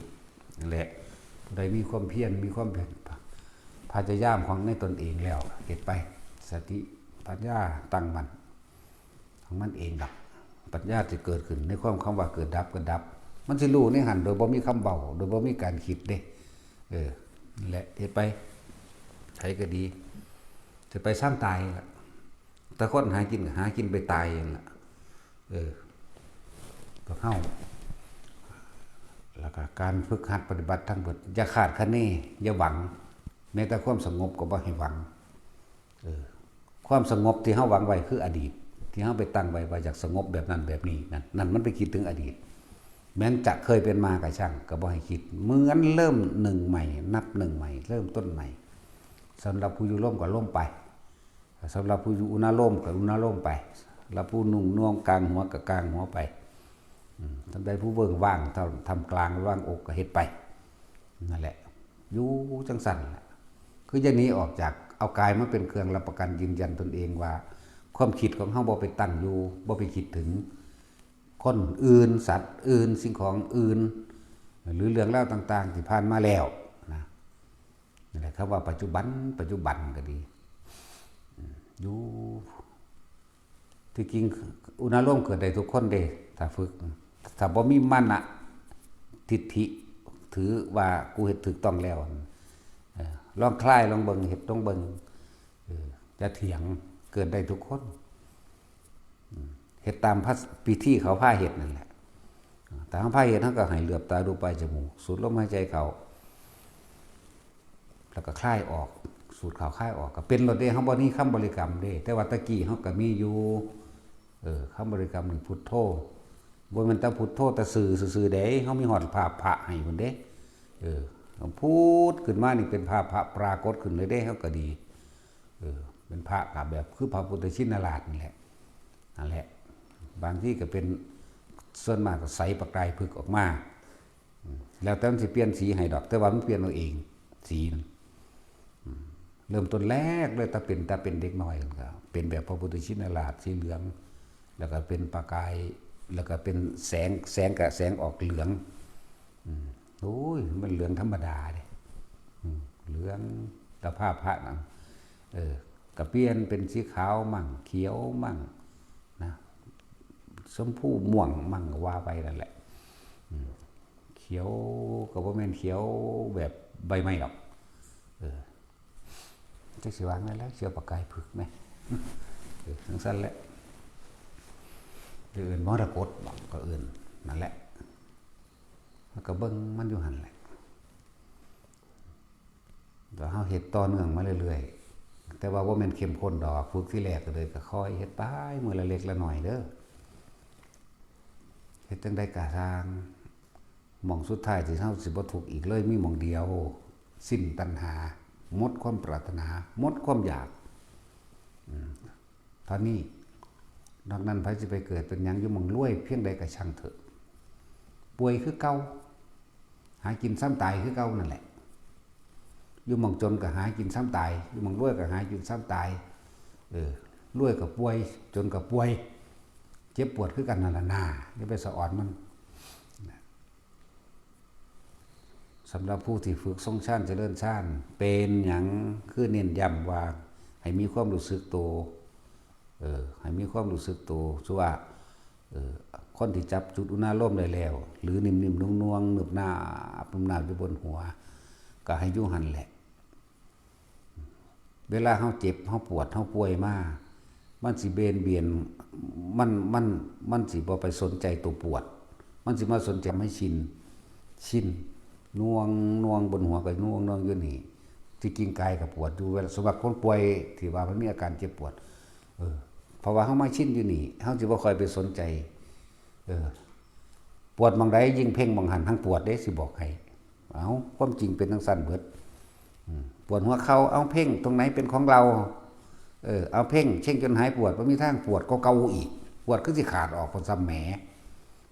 นั่นแหละ ผู้ใดมีความเพียร มีความพยายามของในตนเองแล้ว เฮ็ดไป สติปัญญาตั้งมั่น ของมันเองดอก ปัญญาจะเกิดขึ้นในความคำว่าเกิดดับ เกิดดับ มันสิรู้ในหั่นโดยบ่มีคำเว้า โดยบ่มีการคิดเด้ เออ นั่นแหละ เฮ็ดไป ไผก็ดี จะไปซ่างตายล่ะ แต่คนหากินก็หากินไปตายนั่นล่ะ เออ พวกเฮา แล้วก็การฝึกหัดปฏิบัติทั้งเบิด อย่าคาดคะเน อย่าหวัง แม้แต่ความสงบก็บ่ให้หวัง เออ ความสงบที่เฮาหวังไว้คืออดีต ที่เฮาไปตั้งไว้ว่าอยากสงบแบบนั้นแบบนี้ นั่น นั่นมันไปคิดถึงอดีต แม้นจะเคยเป็นมาก็ช่าง ก็บ่ให้คิด เหมือนเริ่มหนึ่งใหม่ นับหนึ่งใหม่ เริ่มต้นใหม่ สำหรับผู้อยู่ลมก็ลมไป สำหรับผู้อยู่อุณาโลมก็อุณาโลมไป สำหรับผู้นุ่งนวมกางหัวก็กางหัวไป อืม ท่านใดผู้เบิ่งว่าง ท่าม ท่ามกลางว่างอกก็เฮ็ดไป นั่นแหละ อยู่จังซั่นแหละ คืออย่าหนีออกจาก เอากายมาเป็นเครื่องรับประกันยืนยันตนเองว่า ความคิดของเฮาบ่ไปตั้งอยู่ บ่ไปคิดถึงคนอื่น สัตว์อื่น สิ่งของอื่น หรือเรื่องราวต่างๆ ที่ผ่านมาแล้วนะ นั่นแหละ คำว่าปัจจุบัน ปัจจุบันก็ดี อืม อยู่ ที่จริงอุณาโลมเกิดได้ทุกคนเด้ ถ้าฝึก ถ้าบ่มีมานะทิฏฐิ ถือว่ากูเฮ็ดถูกต้องแล้ว เออ ลองคลายลองเบิ่ง เฮ็ดลองเบิ่ง เออ อย่าเถียง เกิดได้ทุกคน อืม เฮ็ดตามพระ พิธีเขาพาเฮ็ดนั่นแหละ ถ้าเขาพาเฮ็ด เขาก็ให้เหลือบตาดูปลายจมูก สูดลมหายใจเข้า แล้วก็คลายออก สูดเข้าคลายออก ก็เป็นโลดเด้ เขาบ่มีคำบริกรรมเด้ แต่ว่าตะกี้เขาก็มีอยู่ เออ คำบริกรรมนี่พุทโธ บ่แม่นแต่พุทโธแต่ซื่อซื่อๆเด้ เขามีฮอดภาพพระให้พุ้นเด้ เออ พุทขึ้นมานี่เป็นภาพพระปรากฏขึ้นเลยเด้ เขาก็ดี เออ เป็นพระก็แบบคือพระพุทธชินราชนี่แหละ นั่นแหละ บางทีก็เป็น ส่วนมากก็ใสประกายผึกออกมา อืม แล้วแต่มันสิเปลี่ยนสีให้ดอก แต่ว่ามันเปลี่ยนเอาเอง สีนั่น อืม เริ่มต้นแรกเลย ถ้าเป็น ถ้าเป็นเด็กน้อยนั่นก็เป็นแบบพระพุทธชินราชสีเหลือง แล้วก็เป็นประกาย แล้วก็เป็นแสง แสงกะแสงออกเหลือง อืม โอ้ย มันเหลืองธรรมดาเด้ อืม เหลือง สภาพพระนั่น เออ ก็เปลี่ยนเป็นสีขาวมั่ง เขียวมั่ง นะ ชมพูม่วงมั่ง ว่าไปนั่นแหละ อืม เขียวก็บ่แม่นเขียวแบบใบไม้ดอก เออ จักสิว่าไงแล้ว เขียวประกายผึกแหม เออ จังซั่นแหละ หรือเอิ้นมรกตบ่ ก็เอิ้น นั่นแหละ แล้วก็เบิ่งมันอยู่หั่นแหละ แล้วเฮาเฮ็ดต่อเนื่องมาเรื่อย แต่ว่าบ่แม่นเข้มข้นดอก ฝึกทีแรกก็เลยก็ค่อยเฮ็ดไป มื้อละเล็กละน้อยเด้อ เฮ็ดจั่งใดก็ซ่าง หม่องสุดท้ายที่เฮาสิบ่ทุกข์อีกเลยมีหม่องเดียว สิ้นตัณหา หมดความปรารถนา หมดความอยาก อืม เท่านี้ นอกนั้นไผสิไปเกิดเป็นหยังอยู่หม่องรวยเพียงใดก็ช่างเถอะ ป่วยคือเก่า หากินส่ำตายคือเก่านั่นแหละ อยู่หม่องจนก็หากินส่ำตาย อยู่หม่องรวยก็หากินส่ำตาย เออ รวยก็ป่วย จนก็ป่วย เจ็บปวดคือกันนั่นล่ะนา อย่าไปสะออนมัน สำหรับผู้ที่ฝึกทรงฌานเจริญฌาน เป็นหยังคือเน้นย้ำว่าให้มีความรู้สึกโต เออ ให้มีความรู้สึกโต คือว่า เออ คนที่จับจุดอุณารมณ์ได้แล้ว หรือนิ่มๆ นวลๆ นึบนาบ นึบนาบอยู่บนหัว ก็ให้อยู่หั่นแหละ เวลาเฮาเจ็บ เฮาปวด เฮาป่วยมา มันสิเบนเบียน มัน มัน มันสิบ่ไปสนใจตัวปวด มันสิมาสนใจให้ชิน ชิน นวลนวลบนหัวก็นวลนวลอยู่นี่ ที่จริงกายก็ปวดอยู่ เวลา สำหรับคนป่วยที่ว่ามันมีอาการเจ็บปวด เออ เพราะว่าเฮามาชินอยู่นี่ เฮาสิบ่ค่อยไปสนใจ เออ ปวดหม่องใดยิ่งเพ่งหม่องหั้น หั้งปวดเด้ สิบอกให้ เอ้า ความจริงเป็นจั่งซั้นเบิด อืม ปวดหัวเข่า เอ้า เพ่งตรงไหนเป็นของเรา เออ เอาเพ่ง เพ่งจนหายปวด บ่มีทางปวดกว่าเก่าอีก ปวดคือสิขาดออก คนซ้ำแหม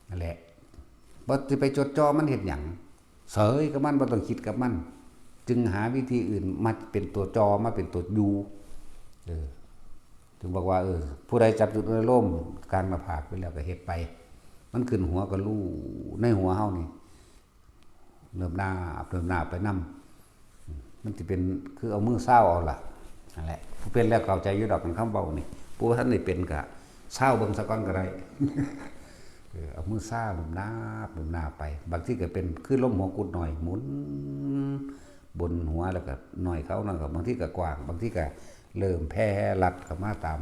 นั่นแหละ บ่สิไปจดจ่อมันเฮ็ดหยัง เสยกับมัน บ่ต้องคิดกับมัน จึงหาวิธีอื่นมาเป็นตัวจ่อ มาเป็นตัวอยู่ เออ จึงบอกว่า เออ ผู้ใดจับจุดอารมณ์กลางหน้าผากไปแล้วก็เฮ็ดไป มันขึ้นหัวก็รู้ ในหัวเฮานี่ เริ่มหน้า เริ่มหน้าไปนำ มันสิเป็นคือเอามือซาวเอาล่ะ นั่นแหละ ผู้เป็นแล้วเข้าใจอยู่ดอก คำเว้านี่ ผู้บ่ทันได้เป็นก็ซาวเบิ่งซะก่อนก็ได้ เออ เอามือซาว เริ่มหน้า เริ่มหน้าไป บางทีก็เป็นคือลมหัวกุดหน่อย หมุนบนหัวแล้วก็หน่อยเข้านั่นก็ บางทีก็กว้าง บางทีก็เริ่มแผ่ลัดเข้ามาตาม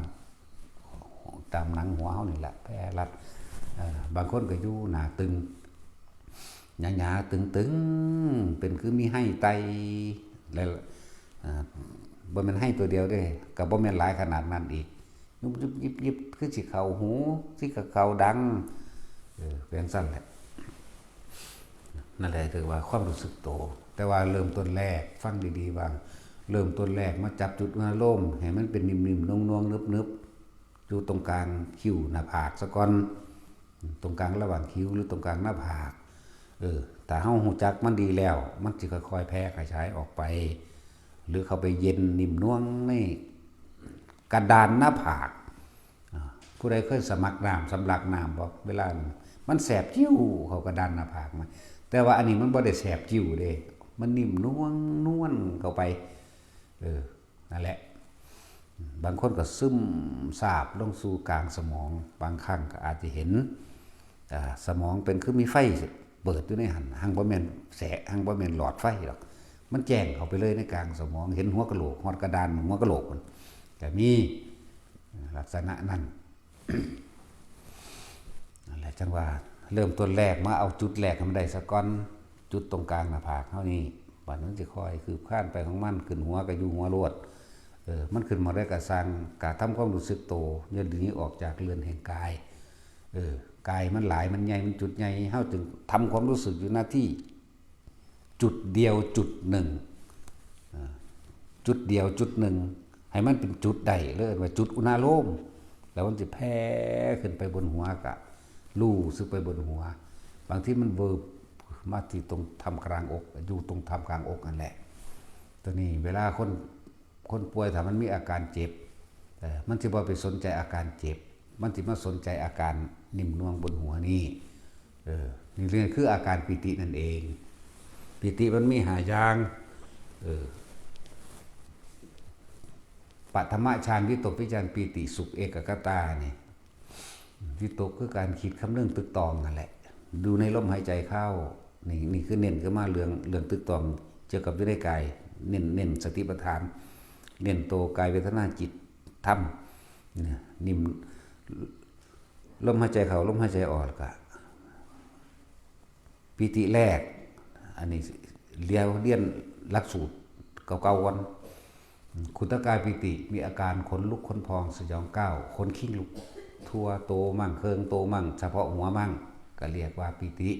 ตามหนังหัวเฮานี่แหละ แผ่ลัด เอ่อ บางคนก็อยู่หน้าตึง หยาๆ ตึงๆ เป็นคือมีไฮ่ไต่ แล้ว อ่า บ่แม่นไฮ่ตัวเดียวเด้ ก็บ่แม่นหลายขนาดนั้นอีก ยุบๆ ยิบๆ คือสิเข้าหู สิเข้าดัง เออ เป็นจั่งซั้นแหละ นั่นแหละถือว่าความรู้สึกโต แต่ว่าเริ่มต้นแรก ฟังดีๆ ว่า เริ่มต้นแรกมาจับจุดอารมณ์ ให้มันเป็นนิ่มๆ นวลๆ นึบๆ อยู่ตรงกลางคิ้วหน้าผากซะก่อน ตรงกลางระหว่างคิ้วหรือตรงกลางหน้าผาก เออ ถ้าเฮารู้จักมันดีแล้ว มันสิค่อยๆ แผ่ขยายออกไป หรือเข้าไปเย็นนิ่มนวลในกระดานหน้าผาก อ่า ผู้ใดเคยสมัครน้ำ สำลักน้ำบ่ เวลามันแสบจิ้วเข้ากระดานหน้าผากมา แต่ว่าอันนี้มันบ่ได้แสบจิ้วเด้ มันนิ่มนวลนวลเข้าไป เออ นั่นแหละ บางคนก็ซึมซาบลงสู่กลางสมอง บางครั้งก็อาจจะเห็น อ่า สมองเป็นคือมีไฟเปิดอยู่ในหั่น หั้งบ่แม่นแสง หั้งบ่แม่นหลอดไฟดอก มันแจ้งเข้าไปเลยในกลางสมอง เห็นหัวกะโหลก ฮอดกระดานหัวกะโหลกมันก็มีลักษณะนั้น นั่นแหละ จั่งว่าเริ่มต้นแรกมาเอาจุดแรกให้มันได้ซะก่อน จุดตรงกลางหน้าผากเฮานี่ บัดนี้มันสิค่อยคืบคลานไปของมัน ขึ้นหัวก็อยู่หัวโลด เออ มันขึ้นมาได้ก็ซ่าง ก็ทำความรู้สึกโต อย่าหนีออกจากเรือนแห่งกาย เออ กายมันหลาย มันใหญ่ มันจุดใหญ่ เฮาจึงทำความรู้สึกอยู่หน้าที่ จุดเดียวจุดหนึ่ง อ่า จุดเดียวจุดหนึ่ง ให้มันเป็นจุดใดเลย ว่าจุดอุณาโลม แล้วมันจะแผ่ขึ้นไปบนหัวกะรู้สึกไปบนหัว บางทีมันเวิบมาที่ตรงท่ามกลางอก อยู่ตรงท่ามกลางอกนั่นแหละ ตัวนี้เวลาคน คนป่วยถ้ามันมีอาการเจ็บ เอ่อ มันสิบ่ไปสนใจอาการเจ็บ มันสิมาสนใจอาการนิ่มนวลบนหัวนี่ เออ นี่เรียกคืออาการปีตินั่นเอง ปีติมันมีห้าอย่าง เออ ปฐมฌาน วิตก วิจาร ปีติ สุข เอกคตานี่ วิตกคือการคิดคำนึงตึกตองนั่นแหละ ดูในลมหายใจเข้า นี่ นี่คือเน้นขึ้นมาเรื่อง เรื่องตึกตองเกี่ยวกับอยู่ในกาย เน้น เน้นสติปัฏฐาน เน้นโตกายเวทนาจิตธรรม เนี่ย นิ่ม ลมหายใจเข้า ลมหายใจออก แล้วก็ ปีติแรก อันนี้เรียน เรียนหลักสูตรเก่าๆก่อน ขุทกายปีติ มีอาการขนลุกขนพองสยองก้าว ขนคิงลุกทั่วโตมั่ง เคิงโตมั่ง เฉพาะหัวมั่ง ก็เรียกว่าปีติ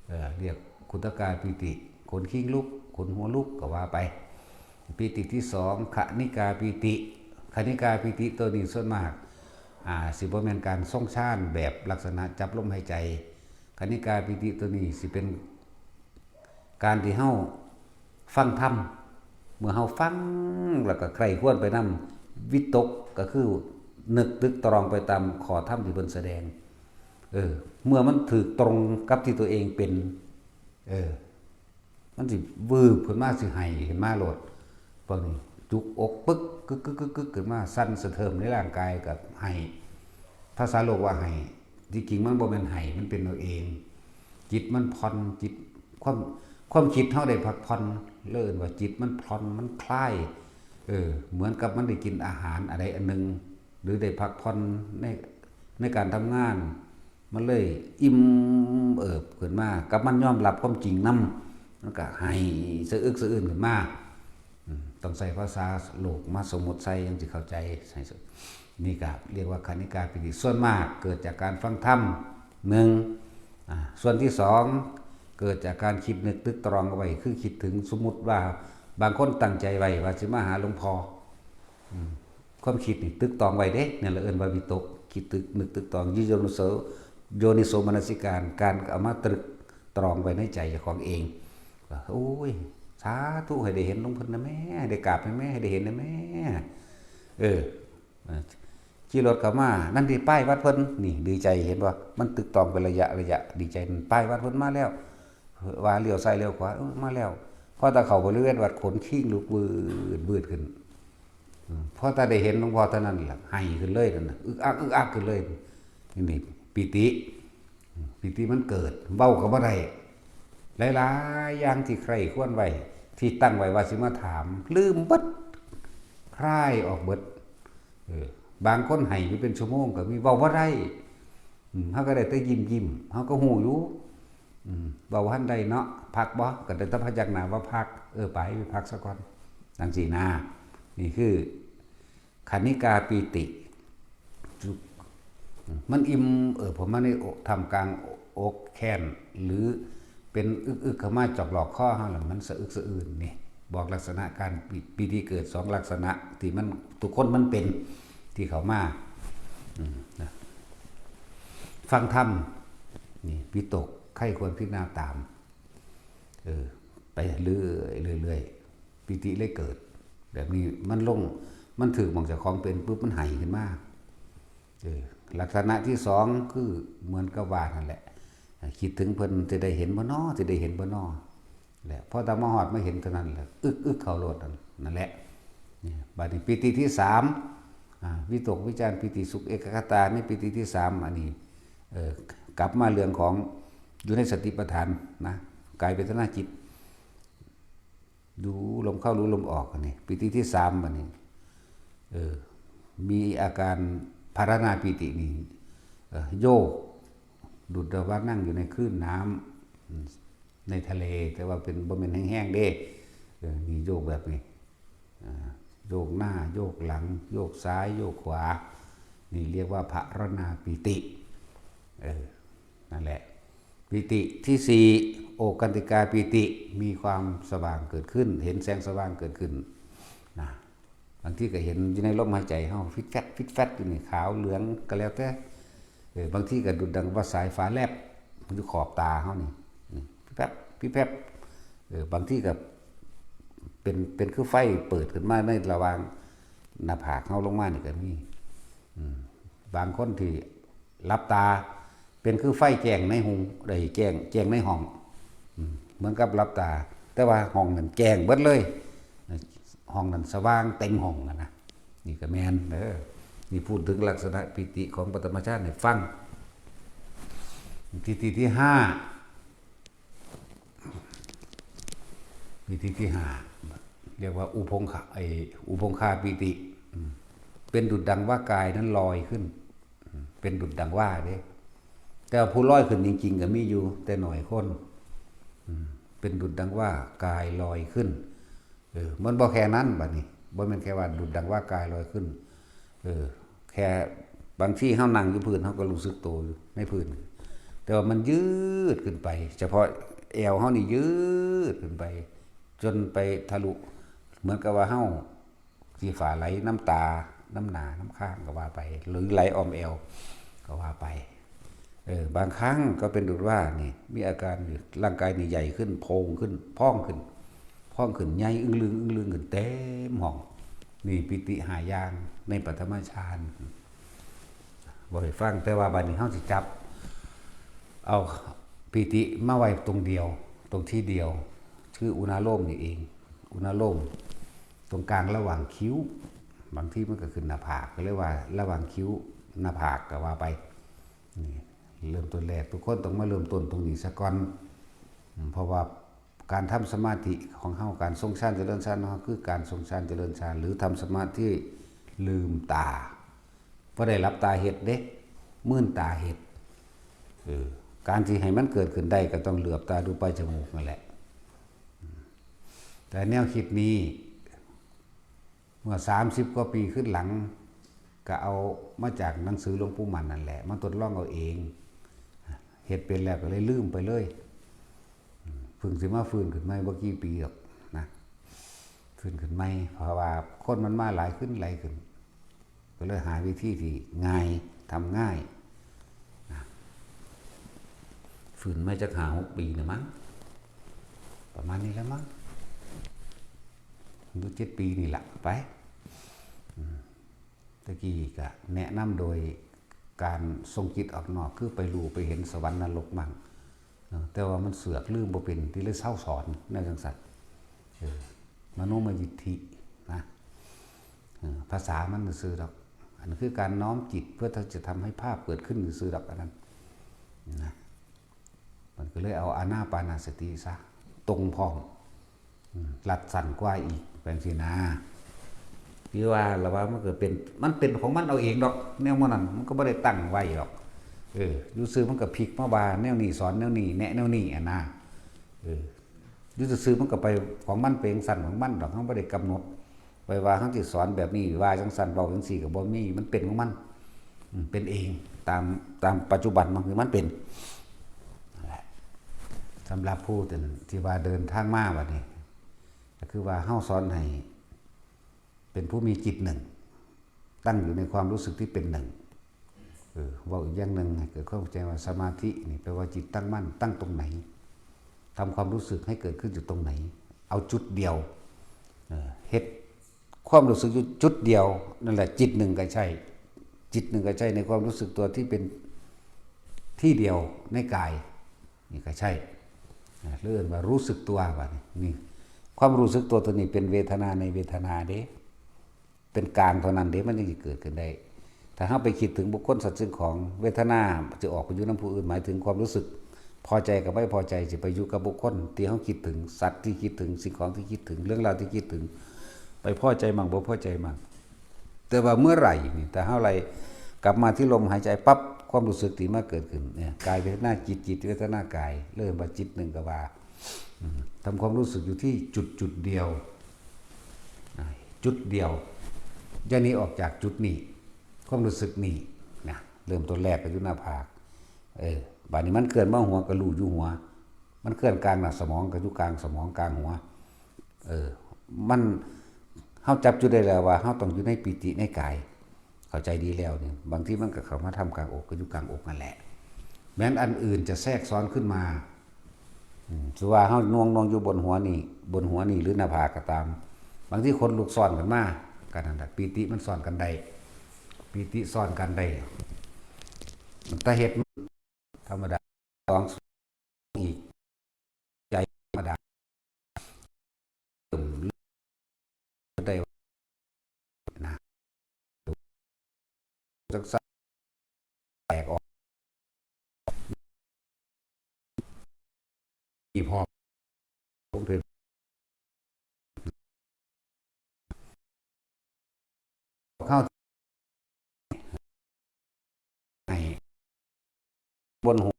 เอ่อ เรียกขุทกายปีติ ขนคิงลุก ขนหัวลุกก็ว่าไป ปีติที่สอง ขณิกาปีติ ขณิกาปีติตัวนี้ส่วนมาก อ่า สิบ่แม่นการทรงฌานแบบลักษณะจับลมหายใจ ขณิกาปีติตัวนี้สิเป็นการที่เฮาฟังธรรม เมื่อเฮาฟังแล้วก็ใคร่ครวญไปนำ วิตกก็คือนึกตึกตรองไปตามข้อธรรมที่เพิ่นแสดง เออ เมื่อมันถืกตรงกับที่ตัวเองเป็น เออ มันสิวืบขึ้นมา สิไห้ขึ้นมาโลด พวกนี้จุกอกปึก กึกกึกกึกกึกขึ้นมา สั่นสะเทือนในร่างกายก็ไห้ ภาษาโลกว่าไห้ ที่จริงมันบ่แม่นไห้ มันเป็นเอาเอง จิตมันผ่อน จิต ความ ความคิดเฮาได้พักผ่อน เรียกว่าจิตมันผ่อน มันคลาย เออ เหมือนกับมันได้กินอาหารอะไรอันหนึ่ง หรือได้พักผ่อนใน ในการทำงาน มันเลยอิ่มเอิบขึ้นมา กับมันยอมรับความจริงนำ มันก็ไห้สะอึกสะอื้นขึ้นมา อืม ต้องใช้ภาษาโลกมาสมมุติใส่ ยังสิเข้าใจ ใส่ นี่ก็เรียกว่าขณิกาปีติ ส่วนมากเกิดจากการฟังธรรม หนึ่ง อ่า ส่วนที่สอง เกิดจากการคิดนึกตึกตรองเอาไว้ คือคิดถึง สมมุติว่าบางคนตั้งใจไว้ว่าสิมาหาหลวงพ่อ อืม ความคิดนี่ตึกตรองไว้เด้ นั่นแหละเอิ้นว่าวิตก คิดตึกนึกตึกตรอง โยนิโส โยนิโสมนสิการ การเอามาตรึกตรองไว้ในใจของเอง ว่า โอ้ย สาธุ ให้ได้เห็นหลวงเพิ่นนะแม่ ให้ได้กราบนะแม่ ให้ได้เห็นนะแม่ เออ เออ ขี่รถเข้ามา นั่นติ ป้ายวัดเพิ่น นี่ ดีใจ เห็นบ่ มันตึกตรองเป็นระยะ ระยะ ดีใจ นั่น ป้ายวัดเพิ่นมาแล้ว ว่าเลี้ยวซ้ายเลี้ยวขวา เออ มาแล้ว พอแต่เข้าบริเวณวัด ขนคิงลุกวืดวืดขึ้น อืม พอแต่ได้เห็นหลวงพ่อเท่านั้นล่ะ ไห้ขึ้นเลยนั่นน่ะ อึกอัก อึกอักขึ้นเลย นี่ ปีติ ปีติมันเกิด เว้าก็บ่ได้ หลายๆ อย่างที่ใคร่ครวญไว้ ที่ตั้งไว้ว่าสิมาถาม ลืมเบิด คลายออกเบิด เออ บางคนไห้อยู่เป็นชั่วโมงก็มี เว้าบ่ได้ อืม เฮาก็ได้แต่ยิ้มๆ เฮาก็ฮู้อยู่ อืม เว้าบ่ทันได้เนาะ พักบ่ ก็ได้แต่พยักหน้าว่าพัก เออ ไป ไปพักซะก่อน จั่งซี้นะ นี่คือ ขณิกาปีติ มันอิ่มเอิบเข้ามาในอก ท่ามกลางอกแค้น หรือเป็นอึกๆ เข้ามาจอกหลอกคอเฮา แล้วมันสะอึกสะอื้นนี่ บอกลักษณะการปี ปีติเกิดสองลักษณะ ที่มันทุกคนมันเป็น ที่เข้ามา อืม นะ ฟังธรรม นี่ วิตก ใคร่ครวญพิจารณาตาม เออ ไปเรื่อยๆ เรื่อยๆ ปีติเลยเกิด แบบนี้มันลง มันถืกหม่องเจ้าของเป็นปุ๊บ มันไห้ขึ้นมา เออ ลักษณะที่สองคือเหมือนกับว่านั่นแหละ คิดถึงเพิ่น สิได้เห็นบ่น้อ สิได้เห็นบ่น้อ แหละ พอแต่มาฮอดมาเห็นเท่านั้นแหละ อึกๆ เข้าโลดนั่น นั่นแหละ นี่ บัดนี้ปีติที่สาม อ่า วิตกวิจารปีติสุขเอกคตา ในปีติที่สาม อันนี้ เอ่อ กลับมาเรื่องของอยู่ในสติปัฏฐานนะ กายเวทนาจิต ดูลมเข้า รู้ลมออก อันนี้ ปีติที่สาม อันนี้ เออ มีอาการภารณาปีตินี่ เอ่อ โยก ดุจดังว่านั่งอยู่ในคลื่นน้ำ อืม ในทะเล แต่ว่าเป็น บ่แม่นแฮงๆ เด้ เออ นี่โยกแบบนี้ อ่า โยกหน้า โยกหลัง โยกซ้าย โยกขวา นี่เรียกว่าภารณาปีติ เออ นั่นแหละ ปีติที่สี่ โอกันติกาปีติ มีความสว่างเกิดขึ้น เห็นแสงสว่างเกิดขึ้น นะ บางทีก็เห็นอยู่ในลมหายใจเฮา ฟิดแฟด ฟิดแฟดอยู่นี่ ขาวเหลืองก็แล้วแต่ เออ บางทีก็ดุจดังว่าสายฟ้าแลบอยู่ขอบตาเฮานี่ นี่ พิบแป๊บ พิบแป๊บ เออ บางทีก็เป็น เป็นคือไฟเปิดขึ้นมาในระหว่างหน้าผากเฮาลงมานี่ก็มี อืม บางคนที่หลับตา เป็นคือไฟแจ้งในหู ได้แจ้ง แจ้งในห้อง อืม เหมือนกับหลับตา แต่ว่าห้องนั้นแจ้งเบิดเลย ห้องนั้นสว่างเต็มห้องนั่นนะ นี่ก็แม่นเด้อ นี่พูดถึงลักษณะปีติของปฐมฌานให้ฟัง ปีติที่ห้า ปีติที่ห้า เรียกว่าอุพงคา ไอ้ อุพงคาปีติ อืม เป็นดุจดังว่ากายนั้นลอยขึ้น อืม เป็นดุจดังว่าเด้ แต่ว่าผู้ลอยขึ้นจริงๆ ก็มีอยู่ แต่น้อยคน อืม เป็นดุจดังว่ากายลอยขึ้น เออ มันบ่แค่นั้นบัดนี้ บ่แม่นแค่ว่าดุจดังว่ากายลอยขึ้น เออ แค่บางทีเฮานั่งอยู่พื้น เฮาก็รู้สึกโตอยู่ในพื้น แต่ว่ามันยืดขึ้นไป เฉพาะแอวเฮานี่ยืดขึ้นไป จนไปทะลุ เหมือนกับว่าเฮา สีฟ้าไหลน้ำตา น้ำหน้า น้ำข้างก็ว่าไป หรือไหลอ้อมแอวก็ว่าไป เออ บางครั้งก็เป็นดุจว่านี่ มีอาการอยู่ ร่างกายนี่ใหญ่ขึ้น โพองขึ้น พองขึ้น พองขึ้น ใหญ่อึ้งลึง อึ้งลึงขึ้นเต็มห้อง นี่ปีติห้าอย่างในปฐมฌาน บ่ให้ฟัง แต่ว่าบัดนี้เฮาสิจับ เอาปีติมาไว้ตรงเดียว ตรงที่เดียว คืออุณาโลมนี่เอง อุณาโลม ตรงกลางระหว่างคิ้ว บางทีมันก็ขึ้นหน้าผาก ก็เรียกว่าระหว่างคิ้ว หน้าผากก็ว่าไป นี่ เริ่มต้นแรก ทุกคนต้องมาเริ่มต้นตรงนี้ซะก่อน อืม เพราะว่าการทำสมาธิของเฮา การทรงฌานเจริญฌานของเฮา คือการทรงฌานเจริญฌาน หรือทำสมาธิลืมตา บ่ได้หลับตาเฮ็ดเด้ มืนตาเฮ็ด เออ การที่ให้มันเกิดขึ้นได้ก็ต้องเหลือบตาดูปลายจมูกนั่นแหละ แต่แนวคิดนี้ เมื่อสามสิบกว่าปีขึ้นหลัง ก็เอามาจากหนังสือหลวงปู่มั่นนั่นแหละ มาทดลองเอาเอง เฮ็ดเป็นแล้วก็เลยลืมไปเลย เพิ่งสิมาฟื้นขึ้นใหม่บ่กี่ปีดอกนะ ฟื้นขึ้นใหม่ เพราะว่าคนมันมาหลายขึ้นหลายขึ้น ก็เลยหาวิธีที่ง่าย ทำง่ายนะ ฟื้นมาจักห้าหกปีนี่มั้ง ประมาณนี้แล้วมั้ง หรือเจ็ดปีนี่แหละ ไป อืม ตะกี้ก็แนะนำโดยการส่งจิตออกนอก คือไปรู้ไปเห็นสวรรค์นรกมั่ง เนาะ แต่ว่ามันเสือกลืมบ่เป็น ที่เลยเซาสอนแนวจั่งซั้น เออ มโนมยิทธินะ เออ ภาษามันซื่อดอก อันคือการน้อมจิตเพื่อที่จะทำให้ภาพเกิดขึ้นซื่อดอก อันนั้นนะ มันก็เลยเอาอานาปานาสติซะ ตรงพร้อม อืม รัดสั้นกว่าอีก แปลงสินะ ที่ว่าละว่ามันก็เป็น มันเป็นของมันเอาเองดอก แนวมันนั้น มันก็บ่ได้ตั้งไว้ดอก เออ อยู่ซื่อมันก็พลิกมาว่า แนวนี้สอนแนวนี้ แนะแนวนี้อะนะ เออ อยู่ซื่อๆมันก็ไปของมันไปจั่งซั้นของมันดอก เฮาบ่ได้กำหนดไว้ว่าเฮาสิสอนแบบนี้ ว่าจั่งซั้น เว้าจั่งซี้ก็บ่มี มันเป็นของมัน อืม เป็นเอง ตาม ตามปัจจุบันมันคือมันเป็น นั่นแหละ สำหรับผู้ที่ ที่ว่าเดินทางมาบัดนี้ ก็คือว่าเฮาสอนให้เป็นผู้มีจิตหนึ่ง ตั้งอยู่ในความรู้สึกที่เป็นหนึ่ง เออ เว้าอีกอย่างหนึ่งให้เกิดความเข้าใจว่าสมาธินี่แปลว่าจิตตั้งมั่น ตั้งตรงไหน ทำความรู้สึกให้เกิดขึ้นอยู่ตรงไหน เอาจุดเดียว เออ เฮ็ดความรู้สึกอยู่จุดเดียว นั่นแหละจิตหนึ่งก็ใช่ จิตหนึ่งก็ใช่ในความรู้สึกตัวที่เป็นที่เดียวในกาย นี่ก็ใช่ อ่ะ เรียกว่ารู้สึกตัวบัดนี้ นี่ ความรู้สึกตัวตัวนี้เป็นเวทนาในเวทนาเด้ เป็นกลางเท่านั้นเด้ มันจึงสิเกิดขึ้นได้ ถ้าเฮาไปคิดถึงบุคคลสัตว์สิ่งของ เวทนาจะออกไปอยู่นำผู้อื่น หมายถึงความรู้สึก พอใจกับไม่พอใจสิไปอยู่กับบุคคลที่เฮาคิดถึง สัตว์ที่คิดถึง สิ่งของที่คิดถึง เรื่องราวที่คิดถึง ไปพอใจมั่งบ่พอใจมั่ง แต่ว่าเมื่อไหร่นี่ ถ้าเฮาไล่กลับมาที่ลมหายใจปั๊บ ความรู้สึกที่มาเกิดขึ้นเนี่ย กายเวทนาจิต จิตเวทนากาย เริ่มว่าจิตหนึ่งก็ว่า อืม ทำความรู้สึกอยู่ที่จุดจุดเดียว อ่า จุดเดียว อย่าหนีออกจากจุดนี้ ความรู้สึกนี้นะ เริ่มต้นแรกก็อยู่หน้าผาก เออ บัดนี้มันเคลื่อนมาหัวก็รู้อยู่หัว มันเคลื่อนกลางหน้าสมองก็อยู่กลางสมองกลางหัว เออ มัน เฮาจับจุดได้แล้วว่าเฮาต้องอยู่ในปีติในกาย เข้าใจดีแล้วนี่ บางทีมันก็เข้ามาทำกลางอก ก็อยู่กลางอกนั่นแหละ แม้นอันอื่นจะแทรกซ้อนขึ้นมา อืม สิว่าเฮาน่วง น่วงอยู่บนหัวนี่ บนหัวนี่หรือหน้าผากก็ตาม บางทีขนลุกซ้อนกันมา ก็นั่นแหละ ปีติมันซ้อนกันได้ ปีติซ้อนกันได้ แต่เหตุธรรมดา สอง อีก ใจธรรมดา เริ่มได้นะ จักสันแตกออก อีพอ ผมเป็น เข้าให้บนหัว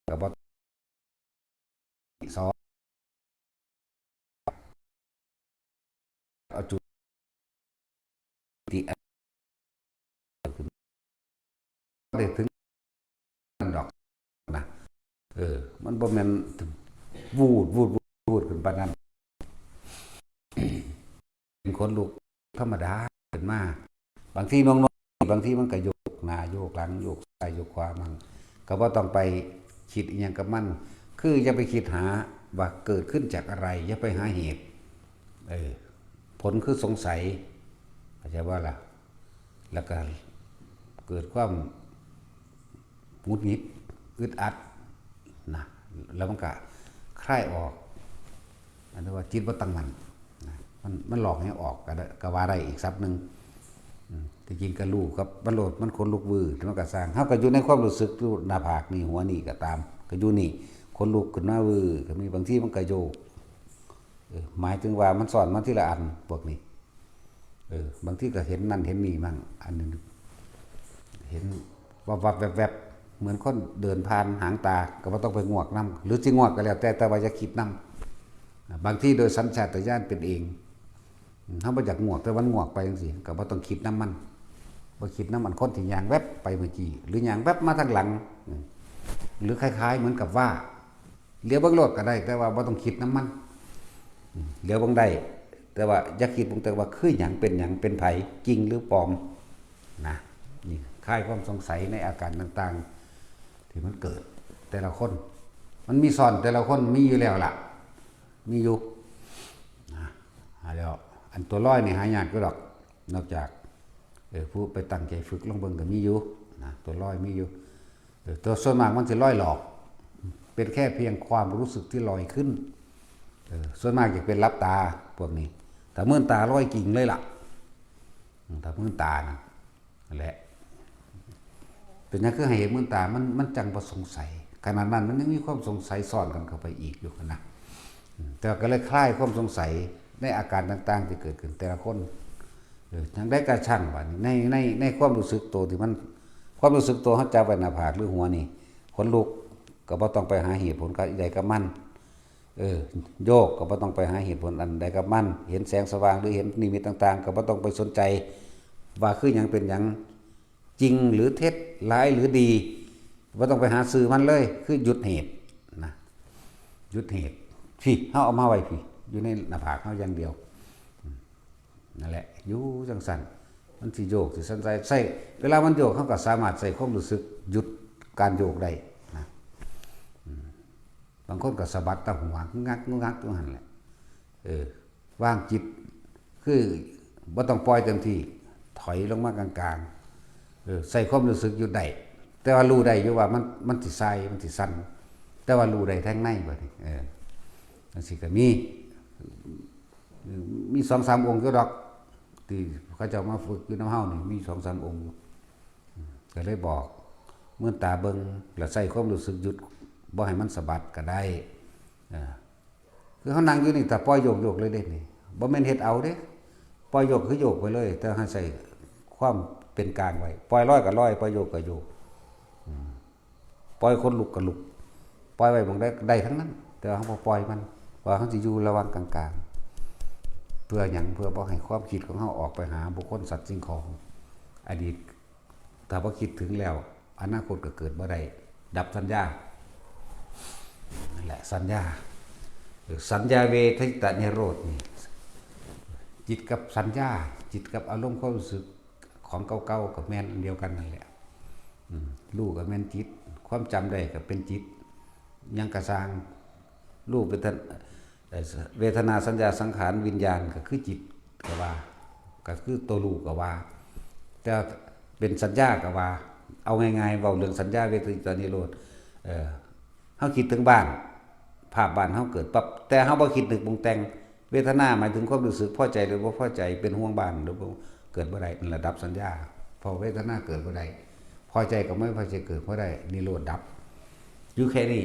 กับบ่ สอง ได้ถึงนั่นดอกนะ เออ มันบ่แม่น วูด วูด วูด ขึ้นปานนั้น เป็นขนลุกธรรมดาขึ้นมา บางทีน้องๆ บางทีมันก็โยกหน้าโยกหลัง โยกซ้ายโยกขวามั่ง ก็บ่ต้องไปคิดอิหยังกับมัน คืออย่าไปคิดหาว่าเกิดขึ้นจากอะไร อย่าไปหาเหตุ เออ ผลคือสงสัย เข้าใจว่าล่ะ แล้วก็เกิดความหงุดหงิด อึดอัดนะ แล้วมันก็คลายออก อันนี้ว่าจิตบ่ตั้งมั่นนะ มัน มันหลอกให้ออกก็ได้ ก็ว่าได้อีกศัพท์หนึ่ง อืม ที่จริงก็รู้ครับ มันโลด มันขนลุกวือ มันก็สร้าง เฮาก็อยู่ในความรู้สึกอยู่หน้าผากนี่ หัวนี่ก็ตาม ก็อยู่นี่ ขนลุกขึ้นมาวือ ก็มี บางทีมันก็โยก เออ หมายถึงว่ามันซ้อนมาทีละอัน พวกนี้ เออ บางทีก็เห็นนั่นเห็นนี่มั่ง อันหนึ่ง เห็นวับวับแวบแวบ เหมือนคนเดินผ่านหางตา ก็บ่ต้องไปงวกนำ หรือสิงวกก็แล้วแต่ แต่ว่าอย่าคิดนำ อ่า บางทีโดยสัญชาตญาณเป็นเอง อืม เฮาบ่อยากงวก แต่มันงวกไปจังซี่ ก็บ่ต้องคิดนำมัน บ่คิดนำอันคนที่ย่างแวบไปเมื่อกี้ หรือย่างแวบมาทางหลัง อืม หรือคล้ายๆ เหมือนกับว่า เหลียวเบิ่งโลดก็ได้ แต่ว่าบ่ต้องคิดนำมัน อืม เหลียวเบิ่งได้ แต่ว่าอย่าคิดเบิ่งแต่ว่าคือหยัง เป็นหยัง เป็นไผ จริงหรือปลอม นะ นี่คลายความสงสัยในอาการต่างๆ ที่มันเกิด แต่ละคน มันมีซ้อน แต่ละคนมีอยู่แล้วล่ะ มีอยู่ นะ หาแล้ว อันตัวลอยนี่หายากอยู่ดอก นอกจาก เออ ผู้ไปตั้งใจฝึกลองเบิ่งก็มีอยู่ นะ ตัวลอยมีอยู่ เออ แต่ส่วนมากมันสิลอยหลอก เป็นแค่เพียงความรู้สึกที่ลอยขึ้น เออ ส่วนมากจะเป็นหลับตา พวกนี้ ถ้ามืนตาลอยจริงเลยล่ะ อืม ถ้ามืนตานะ นั่นแหละ เป็นหยังคือให้เห็นมืนตา มัน มันจังบ่สงสัย ขนาดนั้นมันยังมีความสงสัยซ้อนกันเข้าไปอีกอยู่นะ อืม แต่ก็เลยคลายความสงสัยในอาการต่างๆ ที่เกิดขึ้นแต่ละคน เออ จั่งใดก็ช่าง บาดนี้ ใน ใน ในความรู้สึกตัวที่มัน ความรู้สึกตัวเฮาจับไว้หน้าผากหรือหัวนี่ ขนลุก ก็บ่ต้องไปหาเหตุผลกับใดกับมัน เออ โยก ก็บ่ต้องไปหาเหตุผลอันใดกับมัน เห็นแสงสว่างหรือเห็นนิมิตต่างๆ ก็บ่ต้องไปสนใจว่าคือหยังเป็นหยัง จริงหรือเท็จ ร้ายหรือดี บ่ต้องไปหาซื่อมันเลย คือหยุดเหตุนะ หยุดเหตุ พี้ เฮาเอามาไว้พี้ อยู่ในหน้าผากเฮาอย่างเดียว อืม นั่นแหละ อยู่จั่งซั่น มันสิโยก สิสั่น ใส่ ใส่ เวลามันโยก เฮาก็สามารถใส่ความรู้สึกหยุดการโยกได้นะ อืม บางคนก็สะบัดตาหัว งัก งักอยู่หั่นแหละ เออ วางจิต คือบ่ต้องปล่อยเต็มที่ ถอยลงมากลางๆ เออ ใส่ความรู้สึกหยุดได้ แต่ว่ารู้ได้อยู่ว่ามัน มันสิส่าย มันสิสั่น แต่ว่ารู้ได้ทางในบัดนี้ เออ จั่งซี้ก็มี มีสองสามองค์อยู่ดอก ที่เขาเจ้ามาฝึกอยู่นำเฮานี่ มีสองสามองค์อยู่ ก็เลยบอก มืนตาเบิ่ง แล้วใส่ความรู้สึกหยุด บ่ให้มันสะบัดก็ได้ เออ คือเฮานั่งอยู่นี่ ถ้าปล่อยโยก โยกเลยเด้นี่ บ่แม่นเฮ็ดเอาเด้ ปล่อยโยกคือโยกไปเลย แต่ให้ใส่ความเป็นกลางไว้ ปล่อยลอยก็ลอย ปล่อยโยกก็โยก อืม ปล่อยขนลุกก็ลุก ปล่อยไว้หม่องใดได้ทั้งนั้น แต่ว่าเฮาบ่ปล่อยมัน ว่าเฮาสิอยู่ระหว่างกลางๆ เพื่อหยัง เพื่อบ่ให้ความคิดของเฮาออกไปหาบุคคลสัตว์สิ่งของ อดีต ถ้าบ่คิดถึงแล้ว อนาคตก็เกิดบ่ได้ ดับสัญญา นั่นแหละสัญญา เออ สัญญาเวทยิตานิโรธนี่ จิตกับสัญญา จิตกับอารมณ์ความรู้สึกของเก่าๆ ก็แม่นอันเดียวกันนั่นแหละ อืม รู้ก็แม่นจิต ความจำได้ก็เป็นจิต หยังก็ซ่าง รูปเวทนา เอ่อ เวทนา สัญญา สังขาร วิญญาณ ก็คือจิตก็ว่า ก็คือตัวรู้ก็ว่า แต่เป็นสัญญาก็ว่า เอาง่ายๆ เว้าเรื่องสัญญาเวทยิตานิโรธ เอ่อ เฮาคิดถึงบ้าน ภาพบ้านเฮาเกิดปั๊บ แต่เฮาบ่คิดนึกปรุงแต่ง เวทนาหมายถึงความรู้สึกพอใจหรือบ่พอใจ เป็นห่วงบ้านหรือบ่ เกิดบ่ได้ นั่นละดับสัญญา เพราะเวทนาเกิดบ่ได้ พอใจกับไม่พอใจเกิดบ่ได้ นิโรธดับ อยู่แค่นี้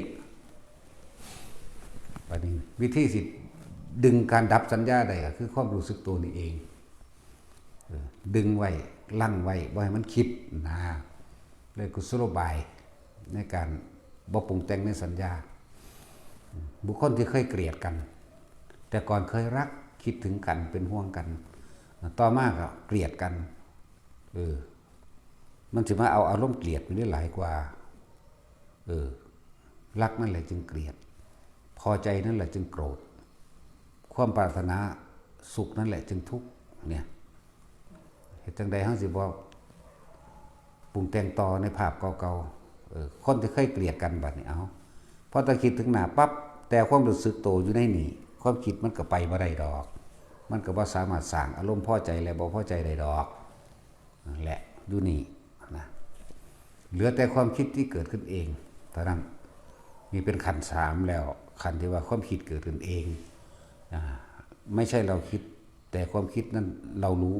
บัดนี้วิธีสิดึงการดับสัญญาได้ก็คือความรู้สึกตัวนี่เอง เออ ดึงไว้ รั้งไว้ บ่ให้มันคิดนะ เลยกุศโลบายในการบ่ปรุงแต่งในสัญญา บุคคลที่เคยเกลียดกัน แต่ก่อนเคยรัก คิดถึงกัน เป็นห่วงกัน ต่อมาก็เกลียดกัน เออ มันสิมาเอาอารมณ์เกลียดอยู่นี่หลายกว่า เออ รักนั่นแหละจึงเกลียด พอใจนั่นแหละจึงโกรธ ความปรารถนาสุขนั่นแหละจึงทุกข์ เนี่ย เฮ็ดจั่งใด๋เฮาสิบ่ปรุงแต่งต่อในภาพเก่าๆ เออ คนที่เคยเกลียดกันบัดนี้ เอา พอแต่คิดถึงหน้าปั๊บ แต่ความรู้สึกโตอยู่ในนี่ ความคิดมันก็ไปบ่ได้ดอก มันก็บ่สามารถสร้างอารมณ์พอใจและบ่พอใจได้ดอก นั่นแหละ อยู่นี่นะ เหลือแต่ความคิดที่เกิดขึ้นเอง เท่านั้น นี่เป็นขั้นสามแล้ว ขั้นที่ว่าความคิดเกิดขึ้นเอง อ่า ไม่ใช่เราคิด แต่ความคิดนั้นเรารู้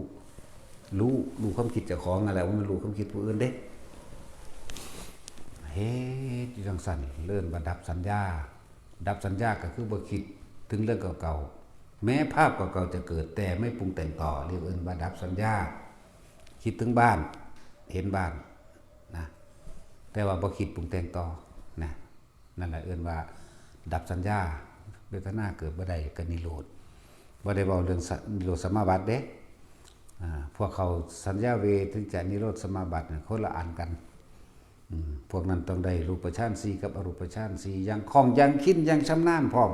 รู้ รู้ความคิดเจ้าของนั่นแหละ ว่ามันรู้ความคิดผู้อื่นเด้ เฮ็ดอยู่จั่งซั่น เอิ้นว่าดับสัญญา ดับสัญญาก็คือบ่คิดถึงเรื่องเก่าๆ แม้ภาพเก่าๆจะเกิด แต่ไม่ปรุงแต่งต่อ เรียกเอิ้นว่าดับสัญญา คิดถึงบ้าน เห็นบ้านนะ แต่ว่าบ่คิดปรุงแต่งต่อนะ นั่นแหละเอิ้นว่าดับสัญญา เวทนาเกิดบ่ได้ก็นิโรธ บ่ได้เว้าเรื่องสะ นิโรธสมาบัติเด้ อ่า พวกเขาสัญญาเวทจะนิโรธสมาบัติเนี่ยคนละอันกัน อืม พวกนั้นต้องได้รูปฌานสี่กับอรูปฌานสี่ อย่างคล่อง อย่างคิน อย่างชำนาญพร้อม